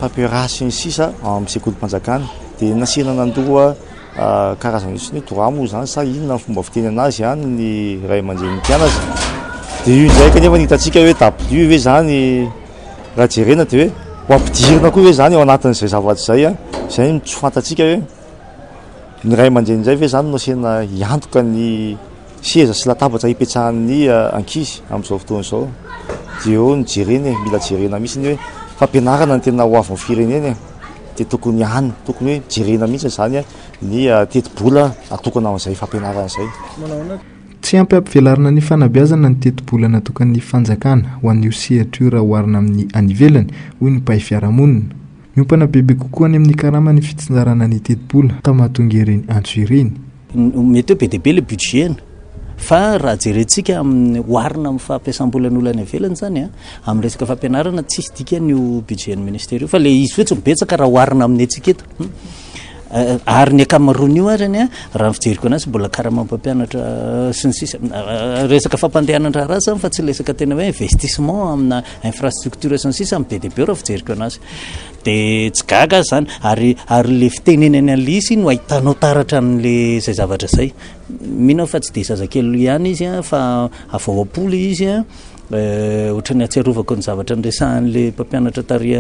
paperasse sy ny sisa ao amin'ny sekolim-panjakana dia nasiana nandoa Karazana ohatran'ny hoe droit moa izany sa inona ny fomba fiteny anazy any ny ray aman-drenin'ny mpianatra. Dia io indray kanefa ny hitantsika hoe W ve izany raha jerena dia hoe ho ampidirina koa ve izany ao anatin'izay zavatra izay an? Izay no tsy fantatsika hoe ny ray aman-dreny indray ve izany no asiana hiantoka ny seza sy latabatra hipetrahan'ny ankizy amin'izao fotoana izao. Dia eo no jerena e, mila jerena mihitsy ny hoe fampianarana no tena ho avin'ny firenena e. Dia tokony any, tokony hoe jerena mihitsy izany ny tetibola atokana amin'izay fampianarana izay. Tsy ampy hampivelarana ny fanabeazana ny tetibola natokan'ny fanjakana ho an'io sehatra io raha oharina amin'ny any ivelany, hoy ny mpahay fiarahamonina. Miompana bebe kokoa any amin'ny karama ny fitsinjarana ny tetibola ka mahatonga ireny antso ireny. Mety hoe be dia be ilay budget-ny fa raha jerentsika amin'ny oharina amin'ny fampiasam-bolan'olona any ivelany izany an, amin'ny resaka fampianarana tsisy dikany io budget-n'ny ministera io fa ilay izy fotsiny betsaka raha oharina amin'ny antsika eto. Ary ny ankamaroan'io ary anie raha ny fijeriko anazy mbola karamam-pampianatra sy ny sisa resaka fampandehanan-draharaha zany fa tsy resaka tena hoe investissement amina infrastructure sy ny sisa ny be dia be raha fijeriko anazy. Dia tsy gaga aho zany ary ary le fitenenany an'le izy no ahitanao taratra an'le zay zavatra zay. Mino aho fa tsy dia zazakely ihany izy an fa avy ao am-po le izy an. Ohatran'ny ahatsiarovako ny zavatra niresahan'ilay mpampianatra tary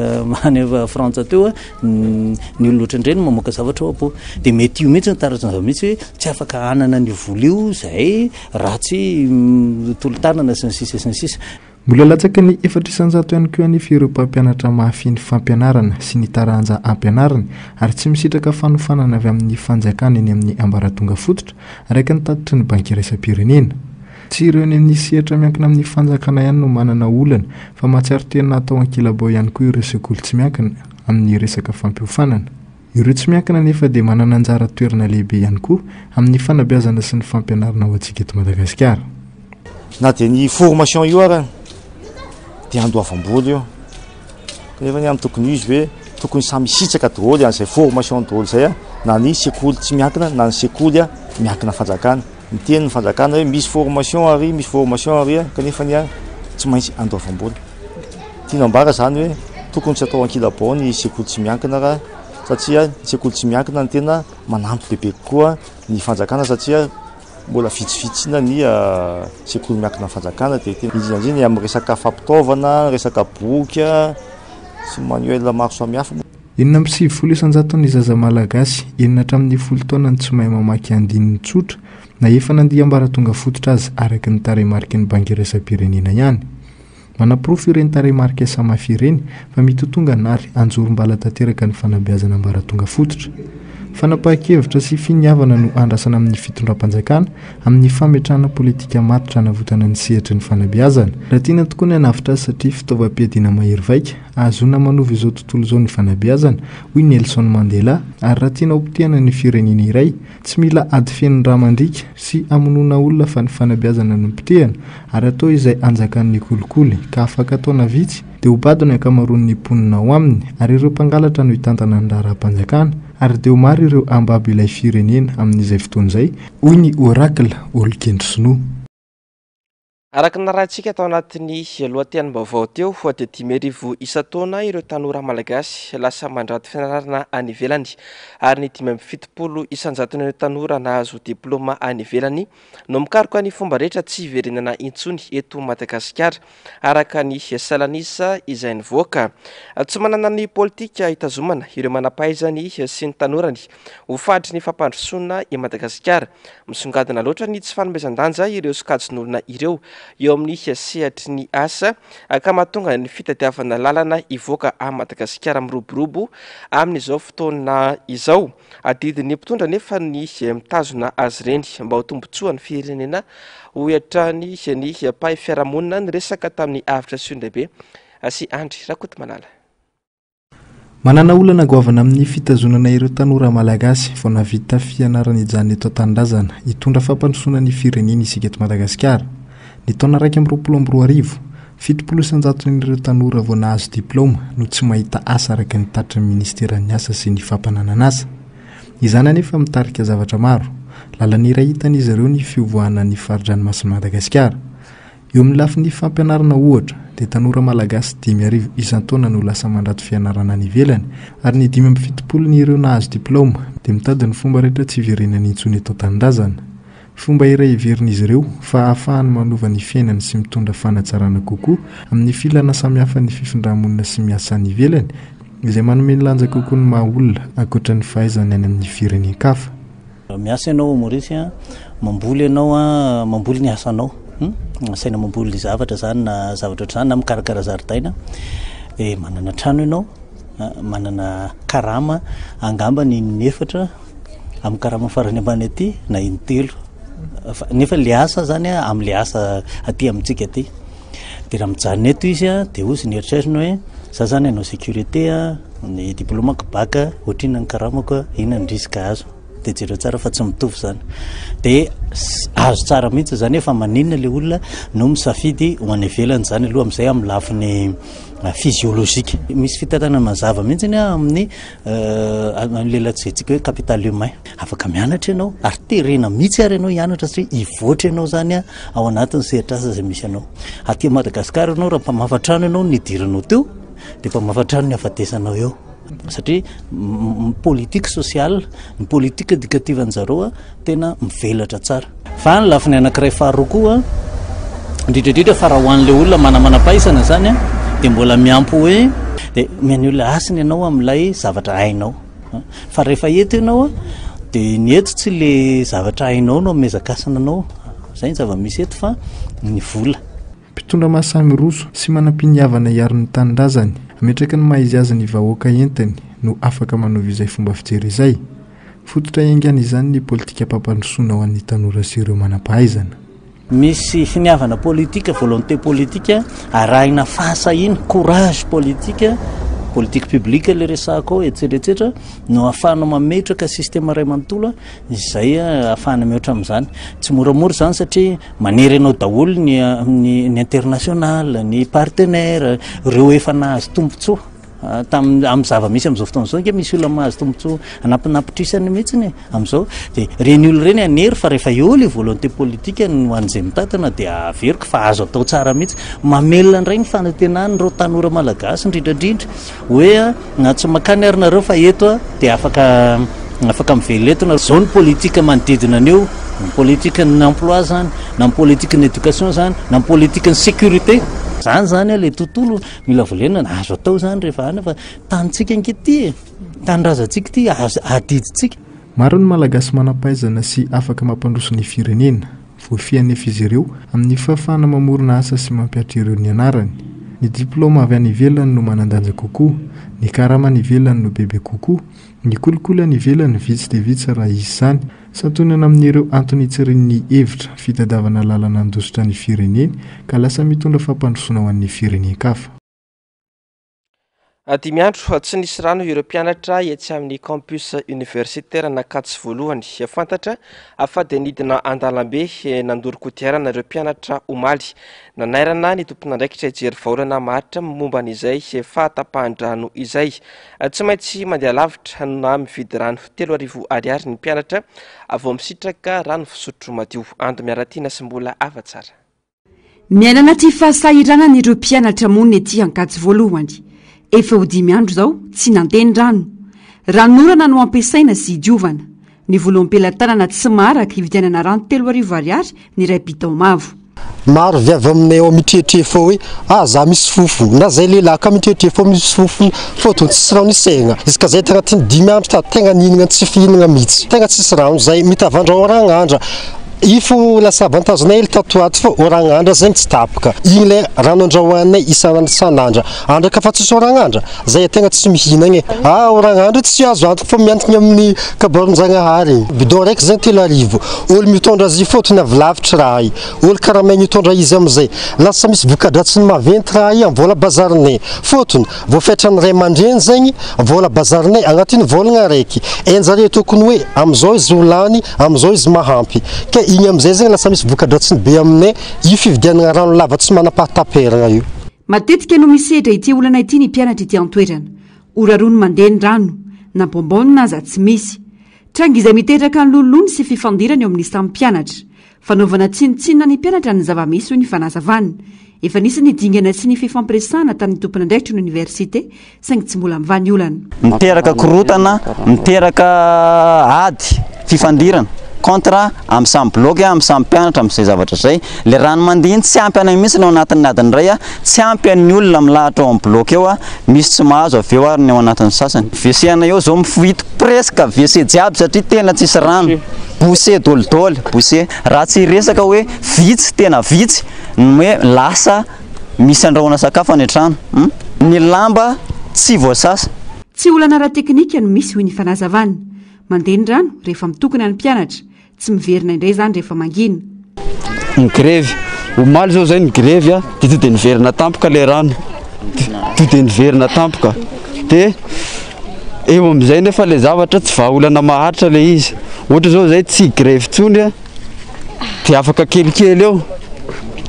any Frantsa teo, ny olona ohatran'ireny mamoaka zavatra ao am-po. Dia mety io mihitsy no taratry ny zava-misy hoe tsy afaka hanana an'io vola io izahay raha tsy tolo-tanana sy ny sisa sy ny sisa. Mbola latsaky ny 4% ihany koa anefa ireo mpampianatra mahafehy ny fampianarana sy ny taranja ampianariny ary tsy misitraka fanofanana avy amin'ny fanjakana eny amin'ny ambaratonga fototra, araka ny tatitry ny Banky iraisam-pirenena. Tsy ireo eny amin'ny sehatra miankina amin'ny fanjakana ihany no manana olana fa mahatsiaro tena atao ankilabao ihany koa ireo sekoly tsy miankina amin'ny resaka fampiofanana. Ireo tsy miankina anefa dia manana anjara toerana lehibe ihany koa amin'ny fanabeazana sy ny fampianarana ho antsika eto Madagasikara. Na dia ny formation io ara dia andoavam-bola io. Kanefa ny amin'ny tokony ho izy hoe tokony samy hisitraka daholo an'izay formation daholo izay na ny sekoly tsy miankina na ny sekoly miankina fanjakana. Miteny ny fanjakana hoe misy formation ary, misy formation ary kanefa ny tsy maintsy andoavam-bola. Tiana ambara izany hoe tokony tsy atao ankilabao ny sekoly tsy miankina raha satria ny sekoly tsy miankina no tena manampy bebe kokoa ny fanjakana satria mbola vitsivitsy inona ny sekoly miankina fanjakana dia tena indrindra indrindra amin'ny resaka fampitaovana, resaka boky sy manuel maro samihafa. 96 isan-jaton'ny zaza malagasy enina hatramin'ny folo taona no tsy mahay mamaky andininy tsotra na efa nandia ambaratonga fototra aza araka ny tarehimariky ny Banky iraisam-pirenena ihany. Manaporofo ireny tarehimarika Samafy ireny fa mitotongana ary anjorom-bala tanteraka ny fanabeazana ambaratonga fototra. Fanapahan-kevitra sy finiavana no andrasana amin'ny fitondram-panjakana amin'ny fametrahana politika matotra hanavotana ny sehatry ny fanabeazana. Raha tiana tokoa ny hanavotra azy satria fitaovam-piadiana mahery vaika, Ahazoana manova izao tontolo izao ny fanabeazana, hoy Nelson Mandela, ary raha tiana hopotehana ny firenena iray, tsy mila ady feno rà mandriaka sy hamonoana olona fa ny fanabeazana no potehana ary atao izay hanjakan'ny kolikoly, ka afaka taona vitsy dia ho bado ny ankamaroan'ny mponina ao aminy ary ireo mpangalatra no hitantana ny raharaham-panjakana ary dia ho maro ireo hambabo ilay firenena amin'izay fotoana izay, hoy ny Oracle, olon-kendry sinoa. Araka ny narahintsika tao anatin'ny lohatenim-baovao teo dia 5000 isan-taona ireo tanora malagasy lasa mandranto fianarana any ivelany ary ny 75 isan-jaton'ireo tanora nahazo diplaoma any ivelany no mikaroka ny fomba rehetra tsy hiverenana intsony eto Madagasikara araka ny salan'isa izay nivoaka. Tsy manana ny politika hitazomana ireo manam-pahaizany sy ny tanorany ho faritry ny fampandrosoana i Madagasikara. Misongadina loatra ny tsy fanomezan-danja ireo sokajin'olona ireo eo amin'ny sehatry ny asa ka mahatonga ny fitadiavana lalana hivoaka an'i Madagasikara miroborobo amin'izao fotoana izao. Adidin'ny mpitondra anefa ny mitazona azy ireny mba ho tombontsoan'ny firenena, hoy hatrany ny mpahay fiarahamonina niresaka tamin'ny Avotra Siondraibe sy Andry Rakotomalala. Manana olana goavana amin'ny fitazonana ireo tanora malagasy vao nahavita fianarana hijanona eto an-tanindrazana hitondra fampandrosoana ny firenena isika eto Madagasikara. Ny taona 2021, 70 isan-jaton'ireo tanora vao nahazo diplaoma no tsy mahita asa araka ny tatitry ny minisiteran'ny asa sy ny fampananan'asa. Izany anefa mitarika zavatra maro. Lalana iray hitan'izy ireo ny fivoahana ny fari-dranomasin'i Madagasikara. Eo amin'ny lafiny fampianarana ohatra, dia tanora malagasy 5000 isan-taona no lasa mandrato fianarana any ivelany, ary ny 75 ny ireo nahazo diplaoma dia mitady ny fomba rehetra tsy hiverenany intsony eto an-tanindrazana. Fomba iray heverin'izy ireo fa ahafahany manova ny fiainany sy mitondra fanatsarana kokoa amin'ny filana samihafa ny fifindra-monina sy miasa any ivelany, izay manome lanja kokoa ny maha-olona ankoatra ny fahaizany any amin'ny firenen-kafa. Miasa ianao ao Maurice an, mamboly ianao an, mamboly ny asanao, asaina mamboly zavatra zany na zavatra ohatr'izany na mikarakara zaridaina, dia manana trano ianao, manana karama angamba ny in'efatra amin'ny karama farany ambany aty na intelo, fa nefa le asa zany an, amin'le asa aty amintsika aty, dia raha mijanona eto izy an, dia hozy ny eritreriny hoe za zany hanao sécurité an, ny diplômako bac, ohatrinona ny karamako, inona ny risque azo. Dia jereo tsara fa tsy mitovy izany. Dia azo tsara mihitsy izany hoe fa maninona ilay olona no misafidy ho any ivelany izany aloha amin'izay amin'ny lafiny physiologique. Misy fitantanana mazava mihitsy amin'ny amin'ilay lazaintsika hoe capital humain. Afaka mianatra ianao ary terena mihitsy ary ianao hianatra satria hivoatra ianao izany ao anatin'ny sehatr'asa izay misy anao. Aty Madagasikara ianao raha mpamafa trano ianao no nidiranao teo dia mpamafa trano ny hafatesanao eo. Satria ny politique sociale, ny politique éducative an-jareo tena mivelatra tsara. Fa ny lafiny anankiray faharoa koa, indrindra indrindra fa raha ho an'ilay olona manamanam-pahaizana izany dia mbola miampy hoe dia omeny olona hasina ianao amin'ilay zavatra hainao. Fa rehefa eto ianao dia ny eto tsy ilay zavatra hainao no amezan-kasina anao, izay ny zava-misy eto fa ny vola. Mpitondra mahasahy miroso sy manam-piniavana hiaro ny tanindrazany, hametraka ny maha izy azy ny vahoaka entiny no afaka manova izay fomba fijery izay. Fototra iaingana izany ny politikam-pampandrosoana ho an'ny tanora sy ireo manam-pahaizana. Misy finiavana politika, volonté politique, arahina fahasahiana, courage politique, politique publique ilay resahako ao, etsetra etsetra, no ahafahanao mametraka système iray manontolo izay ahafahana mihoatra amin'izany. Tsy moramora izany satria manery anao daholo ny ny international, ny partenaire, ireo efa nahazo tombontsoa. Tamin'ny amin'ny zava-misy amin'izao fotoana izao ange misy olona mahazo tombontsoa anampinampitrisany mihitsy e amin'izao. Dia ireny olona ireny hanery fa rehefa eo ilay volonté politique ny ho an'izay mitantana dia averiko fa azo atao tsara mihitsy. Mamelona indray ny fanantenan'ireo tanora malagasy indrindra indrindra hoe na tsy mankany ary nareo fa eto dia afaka afaka mivelona eto nareo. Izao ny politique manodidina an'io, ny politique ny emploi izany, na ny politique ny éducation izany, na ny politique ny sécurité. Izany izany ilay tontolo Mila volena, azo atao izany rehefa any fa tanintsika ange ity e, tanindrazantsika ity, azo adidintsika. Maro ny Malagasy manam-pahaizana sy afaka mampandroso ny firenena. Voafehy anefa izy ireo amin'ny fahafahana mamorona asa sy mampihatra ireo nianarany. Ny diplaoma avy any ivelany no manan-danja kokoa, ny karama any ivelany no bebe kokoa, ny kolikoly any ivelany vitsy dia vitsy raha hisy izany. Santionana amin'ireo antony itsirian'ny hevitra fitadiavana lalana handositra ny fireneny ka lasa mitondra fampandrosoana ho an'ny firenen-kafa. Dimy andro tsy nisy rano ireo mpianatra etsy amin'ny campus universitaire Ankatso voalohany. Fantatra fa dia nidina an-dalambe nandoro kodiarana ireo mpianatra omaly. Nanairana ny tompon'andraikitra hijery vahaolana maharitra momba an'izay fahatapahan-drano izay. Tsy maintsy mandeha lavitra na mividy rano 3000 ariary ny mpianatra vao misitraka rano fisotro madio. Ando Miaratiana sy Mbola Havatsara. Miaina anaty fahasahiranana ireo mpianatra monina ety Ankatso voalohany. Efa ho dimy andro izao tsy nandeha ny rano. Ranonorana no ampiasaina sy idiovana. Ny vola am-pelatanana tsy maharaka hividianana rano 3000 ariary ny iray bidon mavo. Maro viavy aminay ao mitretrefo fô hoe ah za misy fofona na zay lehilahy ka mitretrefo fô misy fofona fôtony tsisy rano isaigna izy ka zay tagnatin'ny dimy andro ta tegna nihinagna tsy fihinagna mihitsy tegna tsisy rano zay mitavandra oragnandra io fô lasa avantage-nay hely tato ho ato fô oragnandra zegny tsy tapaka igny le rano andrahoanay isan'andro isan'andra andra ka fa tsisy oragnandra Zay tegna tsy mihinagna e. Ah oragnandro tsy azo antoka fa miantogna amin'ny kabaron-jagnahary. Bidon raiky zegny 3000. Olo mitondra azy ifotony avy lavitry raha i. Olo karamaigny hitondra izy amizay. Lasa misy voka-dratsiny maventy raha i am vola bazarinay. Fotony, voafetran'ny ray aman-dreny zegny vola bazarinay agnatin'ny volagna raiky. Hain-jareo tokony hoe amizao izy ho lany, amizao izy mahampy. Ke igny amizay zegny lasa misy voka-dratsiny be aminay io fividianagna rano lava tsy manam-pahataperagna io. Matetika no misedra ity olana ity ny mpianatra ety an-toerana. Ora roa no mandeha ny rano, na bonbonne aza tsy misy. Tranga izay miteraka ny lonilony sy fifandirana eo amin'ny samy mpianatra. Fanaovana tsinontsinona ny mpianatra ny zava-misy hoy ny fanazavana. Efa nisy ny dingana sy ny fifampiresahana tamin'ny tompon'andraikitry ny oniversite saingy tsy mbola mivaha ny olana. Miteraka korotana, miteraka ady, fifandirana, contre amin'ny samy bloc, amin'ny samy mpianatra amin'izay zavatra izay. Ilay rano mandeha iny tsy ampy anay mihitsy ao anatin'ny adiny iray, tsy ampy an'ny olona milahatra ao amin'ny bloc eo, misy tsy mahazo avy eo ary ny ao anatin'ny sasany. WC anay eo izao mifohito presque WC jiaby satria tena tsisy rano, bouché dolidoly, bouché. Raha tsy hiresaka hoe vitsy, tena vitsy ny hoe lasa Misy andrahoana sakafo any an-trano. Ny lamba tsy voasasa. Tsy olana ara-teknika no misy hoy ny fanazavana. Mandeha ny rano rehefa mitokona ny mpianatra. Tsy miverina indray izany rehefa mangina. Nigrevy. Omaly izao izay nigrevy dia to dia niverina tampoka ilay rano. To dia niverina tampoka. Dia eo amin'izay nefa ilay zavatra tsy vahaolana maharitra ilay izy. Ohatra zao zay tsy grevy tsony a, de afaka kelikely eo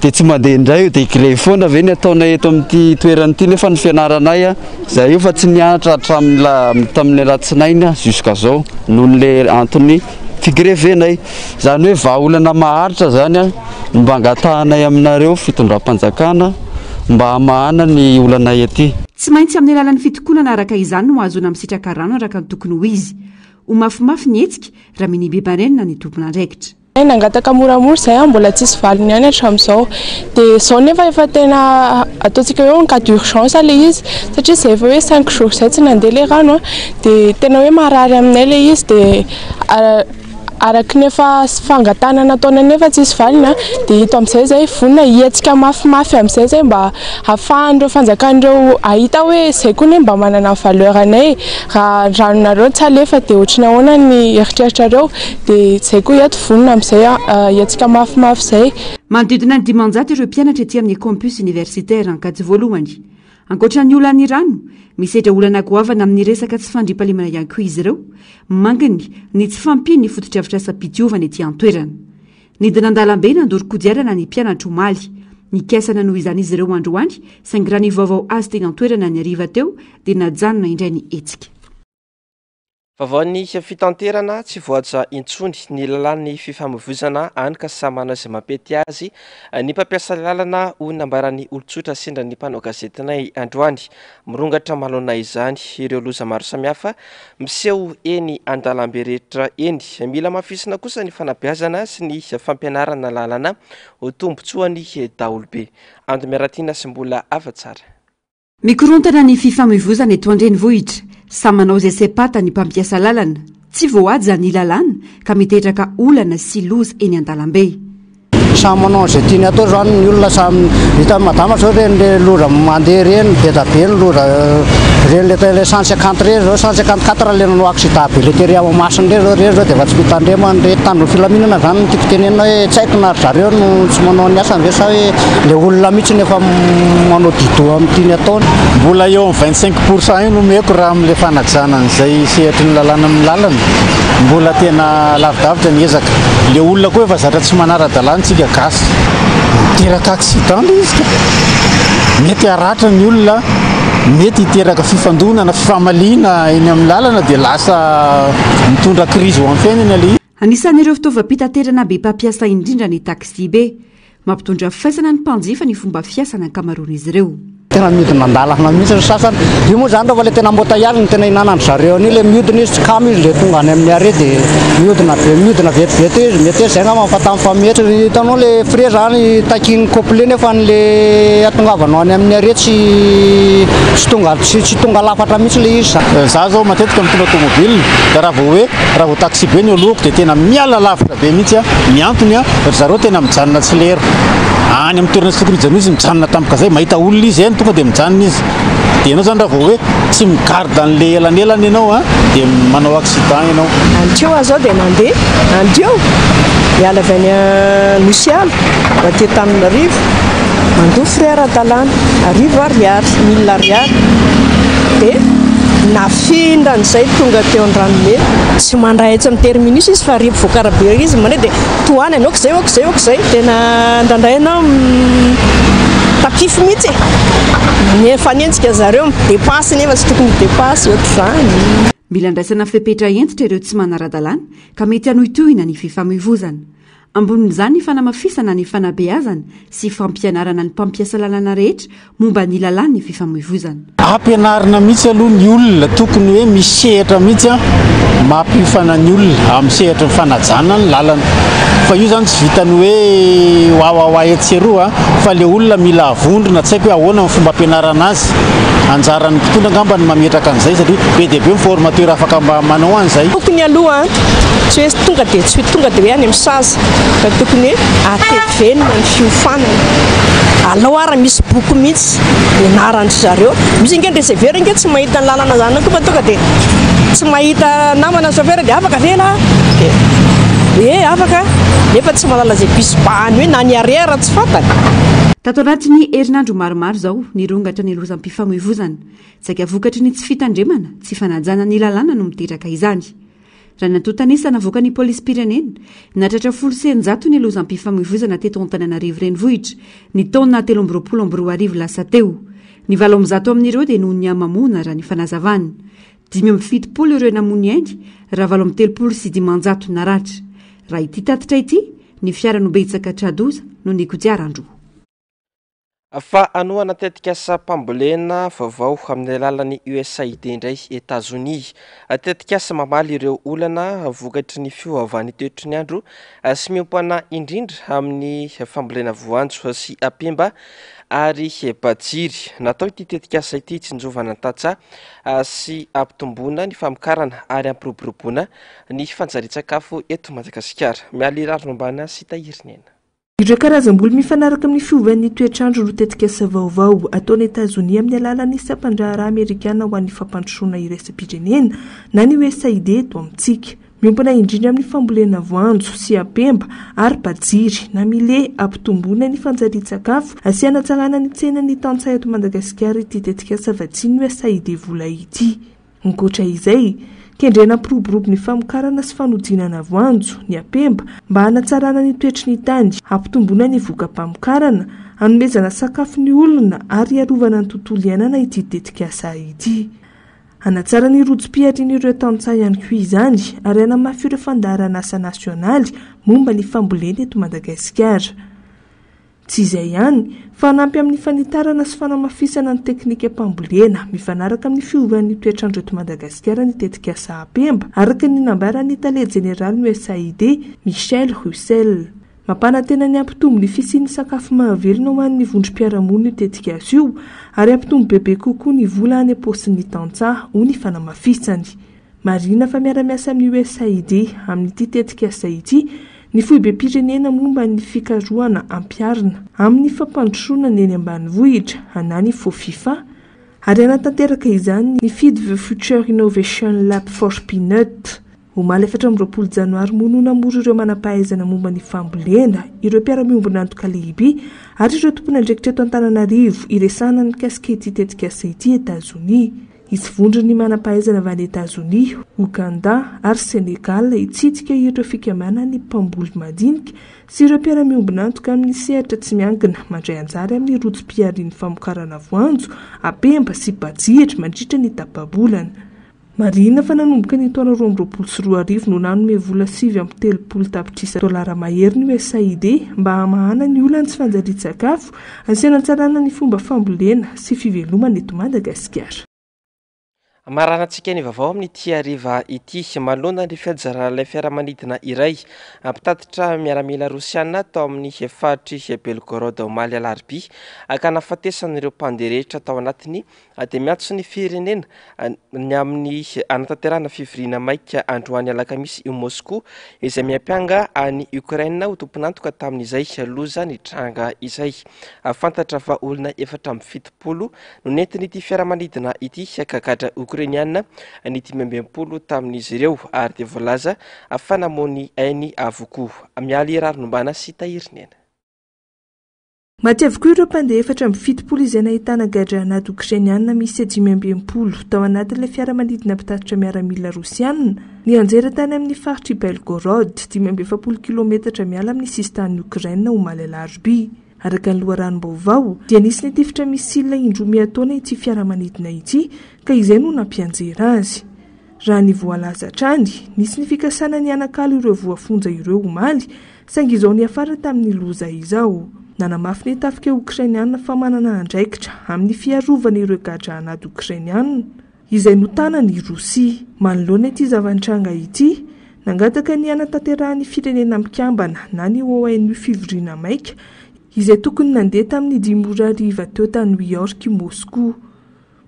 de tsy mandeha indray io de grevy foana ve ny ataonay eto amin'ity toerana ity nefa ny fianaranay a, zay io fa tsy nianatra hatramin'ny la- tamin'ny alatsinainy a jusqu'à zao noho le antony figrevenay. Zany hoe vahaolana maharitra zany a no mba angatahanay aminareo fitondram-panjakana mba hamahana ny olanay aty. Tsy maintsy amin'ny alalan'ny fitokonana araka izany no ahazoana misitraka rano araka ny tokony ho izy. Ho mafimafy ny hetsika raha minia be marenina ny tompon'andraikitra. Nangataka moramora izay aho mbola tsisy valiny ihany hatramin'izao. Dia izao nefa efa tena ataontsika hoe en cas d'urgence ilay izy satria izay efa hoe cinq jours izay tsy nandeha ilay rano an, dia tena hoe marary aminay ilay izy dia Araka ny efa fangatahana nataonay nefa tsisy valiny dia ito amin'izay izay vonona hihetsika mafimafy amin'izay izay mba hahafahan'ireo fanjakana ireo hahita hoe izay koa anie mba manana ny valeur anay e, raha ny ranonareo tsy alefa dia ohatry ny ahoana ny eritreritrareo dia izay koa eto vonona amin'izay hihetsika mafimafy izay. Manodidina ny 500 ireo mpianatra ety amin'ny Campus Universitaire Ankatso voalohany. Ankoatra ny olan'ny rano, misedra olana goavana amin'ny resaka tsy fandriampahalemana ihany koa izy ireo, manginy ny tsy fahampian'ny fotodrafitrasam-pidiovana ety an-toerana. Nidina an-dalambe nandoro kodiarana ny mpianatra omaly. Nikasa nanohy izany izy ireo androany, saingy raha ny vaovao azo teny an-toerana ny hariva teo dia najanona indray ny hetsika. Vaovaon'ny fitanterana, tsy voahaja intsony ny lalàn'ny fifamoivoizana any ka samy manao izay mampety azy ny mpampiasa lalana hoy ny nambaran'ny olon-tsotra sendra ny mpanao gazetinay androany. Mirongatra manoloana izany ireo loza maro samihafa miseho eny an-dalambe rehetra eny. Mila hamafisina kosa ny fanabeazana sy ny fampianarana lalana ho tombontsoan'ny daholobe. Ando Miaratiana sy Mbola Hafatsara. Mikorontana ny fifamoivozana eto an-drenivohitra. Samy manao izay saim-pata ny mpampiasa lalana. Tsy voahaja ny lalàna ka miteraka olana sy loza eny an-dalambe. Samy manao an'izay tiany atao izany ny olona, samy hitan'i madama izao ireny le loza mandeha ireny, be dia be ny loza ireny le le 150 ireny izao, 154 le nanao accident be le tery Mahamasina ireny izao, ireny izao dia efa tsy mitandrema ny mpitandro ny filaminana izany no tiako tenenina hoe tsy haiko na ry zareo no tsy manao ny asany ve sa hoe Le olona mihitsy no efa manao dido amin'ny tiany ataony. Mbola eo amin'ny 25 pour cent eo no omeko raha amin'ilay fanajana an'izay sehatry ny lalàna amin'ny lalana. Mbola tena lavidavitra ny ezaka. Le olona koa efa zatra tsy manara-dalàna tsika gasy. Miteraka accident le izy ka. Mety haratra ny olona, mety hiteraka fifandonana, fifamaliana eny amin'ny lalana dia lasa mitondra crise ho amin'ny fiainana le izy. Anisan'ireo fitaovam-pitaterana be mpampiasa indrindra ny taxi-be. Mampitondra faisana ny mpanjifa ny fomba fiasan'ny ankamaroan'izy ireo. Tena mihodina an-dalana mihitsy ny sasany. Io moa izany rehefa ilay tena embouteillage no tena ihinanan-dry zareo an'io, ilay mihodina izy, tsy kamo izy ilay tonga any amin'ny arrêt dia mihodina be, mihodina vetivety eo izy, mety hoe izay angamba fa tamin'ny fametry. Hitanao ilay frais izany takian'ny complet nefa ilay hatongavanao any amin'ny arrêt tsy tsy tonga tsy tsy tonga lafatra mihitsy ilay izy. Za zao matetika mitondra tomobile dia raha vao hoe raha vao taxi be ny eo alohako dia tena miala lavitra be mihitsy aho. Ny antony a, ry zareo tena mijanona tsy lera. Any amin'ny toerana tsy tokony hijanona izy mijanona tampoka zay, mahita olona izy eny tonga dia mijanona izy. Dia ianao zany raha vao hoe tsy mi-garde an'le elanelana ianao a, dia manao accident ianao. Andreo aho zao dia nandeha andreo niala avy any Anosiala ho aty Antananarivo mandoa frais ara-dalàna arivo ariary, mille ariary dia nafindran'izay tonga teo Andranomena. Tsy mandray etsy amin'ny terminus izy fa rivo voakara be ery izy mandeha dia tohanany ok izay ok izay ok izay. Tena indraindray ianao mitapify mihitsy e. Mifanenjika zareo mi-depasse nefa tsy tokony hi-depasse ohatr'izany. Mila andraisana fepetra hentitra ireo tsy manara-dalàna ka mety hanohitohina ny fifamoivozana. Ambonin'izany ny fanamafisana ny fanabeazana sy fampianarana ny mpampiasa lalana rehetra momba ny lalàn'ny fifamoivozana. Ampianarina mihitsy aloha ny olona, tokony hoe misy sehatra mihitsy mampiofana ny olona amin'ny sehatry ny fanajana ny lalana. Fa io izany tsy vitan'ny hoe wawawa etsy sy eroa fa ilay olona mila avondrona, tsy haiko hoe ahoana ny fomba ampianarana azy. Anjaran'ny mpitondra angamba ny mametraka an'izay satria be dia be ny formateur afaka mba manao an'izay. Tokony aloha tsy hoe tonga dia tsy hoe tonga dia hoe any amin'ny sazy fa tokony hoe atevenina ny fiofanana. Alao ary misy boky mihitsy ianaran-dry zareo. Misy ange ny receveur ange tsy mahita ny lalana zany koa fa tonga dia tsy mahita namana ny chauffeur dia afaka ve lah? Dia eh afaka nefa tsy mahalala izay bus bahany hoe na ny arrêt ara tsy fantany. Tato anatin'ny herinandro maromaro izao, nirongatra ny lozam-pifamoivozana. Saika vokatry ny tsy fitandremana, tsy fanajana ny lalàna no miteraka izany. Raha ny antontan'isa navoakan'ny polisim-pirenena, nahatratra 610 ny lozam-pifamoivoizana teto Antananarivo Renivohitra, ny taona 2023 lasa teo. Ny 108 amin'ireo dia noho ny hamamoana, raha ny fanazavana. 75 ireo namoy ny ainy, raha 538 naratra. Raha ity tatitra ity, ny fiara no betsaka tra-doza noho ny kodiaran-droa. Fa hanohana tetikasam-pambolena vaovao amin'ny alalan'ny USAID indray Etazonia. Tetikasa mamaly ireo olana vokatry ny fiovaovan'ny toetry ny andro sy miompana indrindra amin'ny fambolena voanjo sy apemba ary bajiry. Natao ity tetikasa ity hitsinjovana ny tantsaha sy hampitomboana ny famokarana ary hampiroboroboana ny fanjarian-tsakafo eto Madagasikara. Mialy Rarinombana sy Tahirinena. Ireo karazam-boly mifanaraka amin'ny fiovan'ny toetr'andro no tetikasa vaovao ataon'i Etazonia amin'ny alalan'ny sampan-draharaha amerikana ho an'ny fampandrosoana iraisam-pirenena na ny USAID eto amintsika. Miompana indrindra amin'ny fambolena voanjo sy apemba ary bajiry na millet hampitomboana ny fanjarian-tsakafo sy hanatsarana ny tsenan'ny tantsaha eto Madagasikara ity tetikasa vatsian'ny USAID vola ity. Ankoatra izay, kendrena hampiroborobo ny famokarana sy fanodinana voanjo, ny apemba, mba hanatsarana ny toetry ny tany, hampitomboana ny voka-pamokarana, hanomezana sakafo ny olona ary hiarovana ny tontolo iainana ity tetikasa ity. Hanatsara ny rojom-piharian'ireo tantsaha ihany koa izany ary hanamafy ireo fandaharanasa nasionaly momba ny fambolena eto Madagasikara. Tsy izay ihany, fa hanampy amin'ny fanitarana sy fanamafisana ny teknikam-pambolena mifanaraka amin'ny fiovan'ny toetr'andro eto Madagasikara ny tetikasa Apemba, araka ny nambaran'ny tale jeneralin'ny USAID, Michel Russell. Mampanantena ny hampitombo ny fisian'ny sakafo mahavelona ho an'ny vondrom-piarahamonina io tetikasa io ary hampitombo bebe kokoa ny vola any am-paosin'ny tantsaha, hoy ny fanamafisany. Marihina fa miara-miasa amin'ny USAID amin'ity tetikasa ity ny foibem-pirenena momba ny fikarohana ampiharina amin'ny fampandrosoana ny eny ambanivohitra na ny Fofifa ary hanatanteraka izany ny Feed the Future Innovation Lab for Peanut. Omaly 24 janoary moa no namory ireo manam-pahaizana momba ny fambolena, ireo mpiara-miombon'antoka lehibe ary ireo tompon'andraikitra eto Antananarivo hiresahana ny mikasika ity tetikasa ity Etazonia. Hisy vondron'ny manam-pahaizana avy any Etazonia, Ogandà ary Senegal hitsidika ireo fikambanan'ny mpamboly madinika sy ireo mpiara-miombon'antoka amin'ny sehatra tsy miankina mandray anjara amin'ny rojom-piharian'ny famokarana voanjo, apemba sy bajiry mandritra ny tapa-bolana. Marihina fa nanomboka ny taona 2022 no nanome vola 39 tapitrisa dolara mahery ny USAID mba hamahana ny olan'ny tsy fanjarian-tsakafo sy hanatsarana ny fomba fambolena sy fivelomana eto Madagasikara. Amaranantsika ny vaovao amin'ity hariva ity. Manoloana ny fianjaran'ilay fiaramanidina iray mpitatitra miaramila rosiana tao amin'ny faritr'i Belgorod omaly alarobia ka nahafatesan'ireo mpandeha rehetra tao anatiny dia miantso ny firenena ny amin'ny hanatanterahana fivoriana maika androany alakamisy i Moskoa izay miampanga an'i Ukraine ho tompon'antoka tamin'izay loza nitranga izay. Fantatra fa olona 74 no nentin'ity fiaramanidina ity ka gadra Okrainiana ny 65 tamin'izy ireo ary dia voalaza fa namoy ny ainy avokoa. Mialy Rarinombana sy Tahirinena. Maty avokoa ireo mpandeha 74 izay nahitana gadra anaty Okrainiana miisa 65 tao anatin'ilay fiaramanidina mpitatitra miaramila Rosiana nianjera tany amin'ny faritr'i Belgorod, 45 kilometatra miala amin'ny sisintanin'i Okraina omaly alarobia. Araka ny loharanom-baovao, dia nisy nitifitra missile indroa miatoana ity fiaramanidina ity ka izay no nampianjera azy. Raha ny voalaza hatrany, nisy ny fikasana ny hanakalo ireo voafonja ireo omaly, saingy izao niafara tamin'ny loza izao. Nanamafy ny tafika Okrainiana fa manana andraikitra amin'ny fiarovana ireo gadra an'ady Okrainiana, izay notanany i Rosia. Manoloana ity zava-nitranga ity, nangataka ny hanatanterahan'ny Firenena Mikambana na ny ONU fivoriana maika, izay tokony nandeha tamin'ny dimy ora hariva teo tany New York i Moskoa.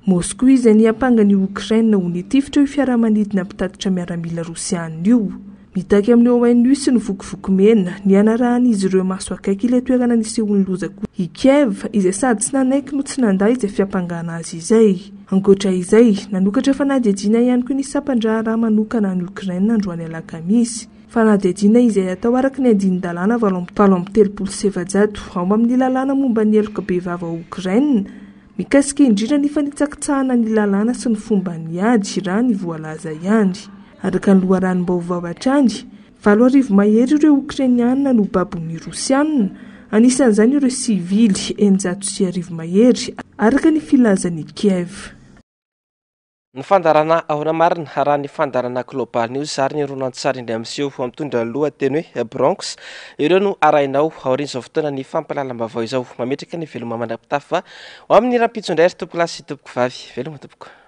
Moskoa izay niampanga an'i Okraina ho nitifitra io fiaramanidina mpitatitra miaramila rosiana io. Mitaky amin'ny ONU sy ny Vokovoko Mena ny hanarahan'izy ireo maso akaiky ilay toerana nisehoan'ny loza koa i Kiev, izay sady tsy nanaiky no tsy nandà izay fiampangana azy izay. Ankoatra izay, nanokatra fanadihadiana ihany koa ny sampan-draharaha manokana any Okraina androany alakamisy. Fanadihadiana izay atao araka ny andinin-dalàna 438 ao amin'ny lalàna momba ny heloka bevava ao Okraina, Mikasika indrindra ny fanitsakitsahana ny lalàna sy ny fomban'ny ady, raha ny voalaza ihany. Araka ny loharanom-baovao hatrany, 8000 mahery ireo Okrainiana no babon'ny Rosiana, anisan'izany ireo sivily 1600 mahery, araka ny filazan'i Kiev. Ny fandaharana Ahoana Marina raha ny fandaharana Global News ary ny horonantsary indray miseho mitondra ny lohateny hoe Bronx. Ireo no arahinao aorian'izao fotoana ny fampahalalam-baovao izao. Mametraka ny veloma mandra-pitafa ho amin'ny rahampitso indray ry tompokolahy sy tompokovavy. Veloma tompoko.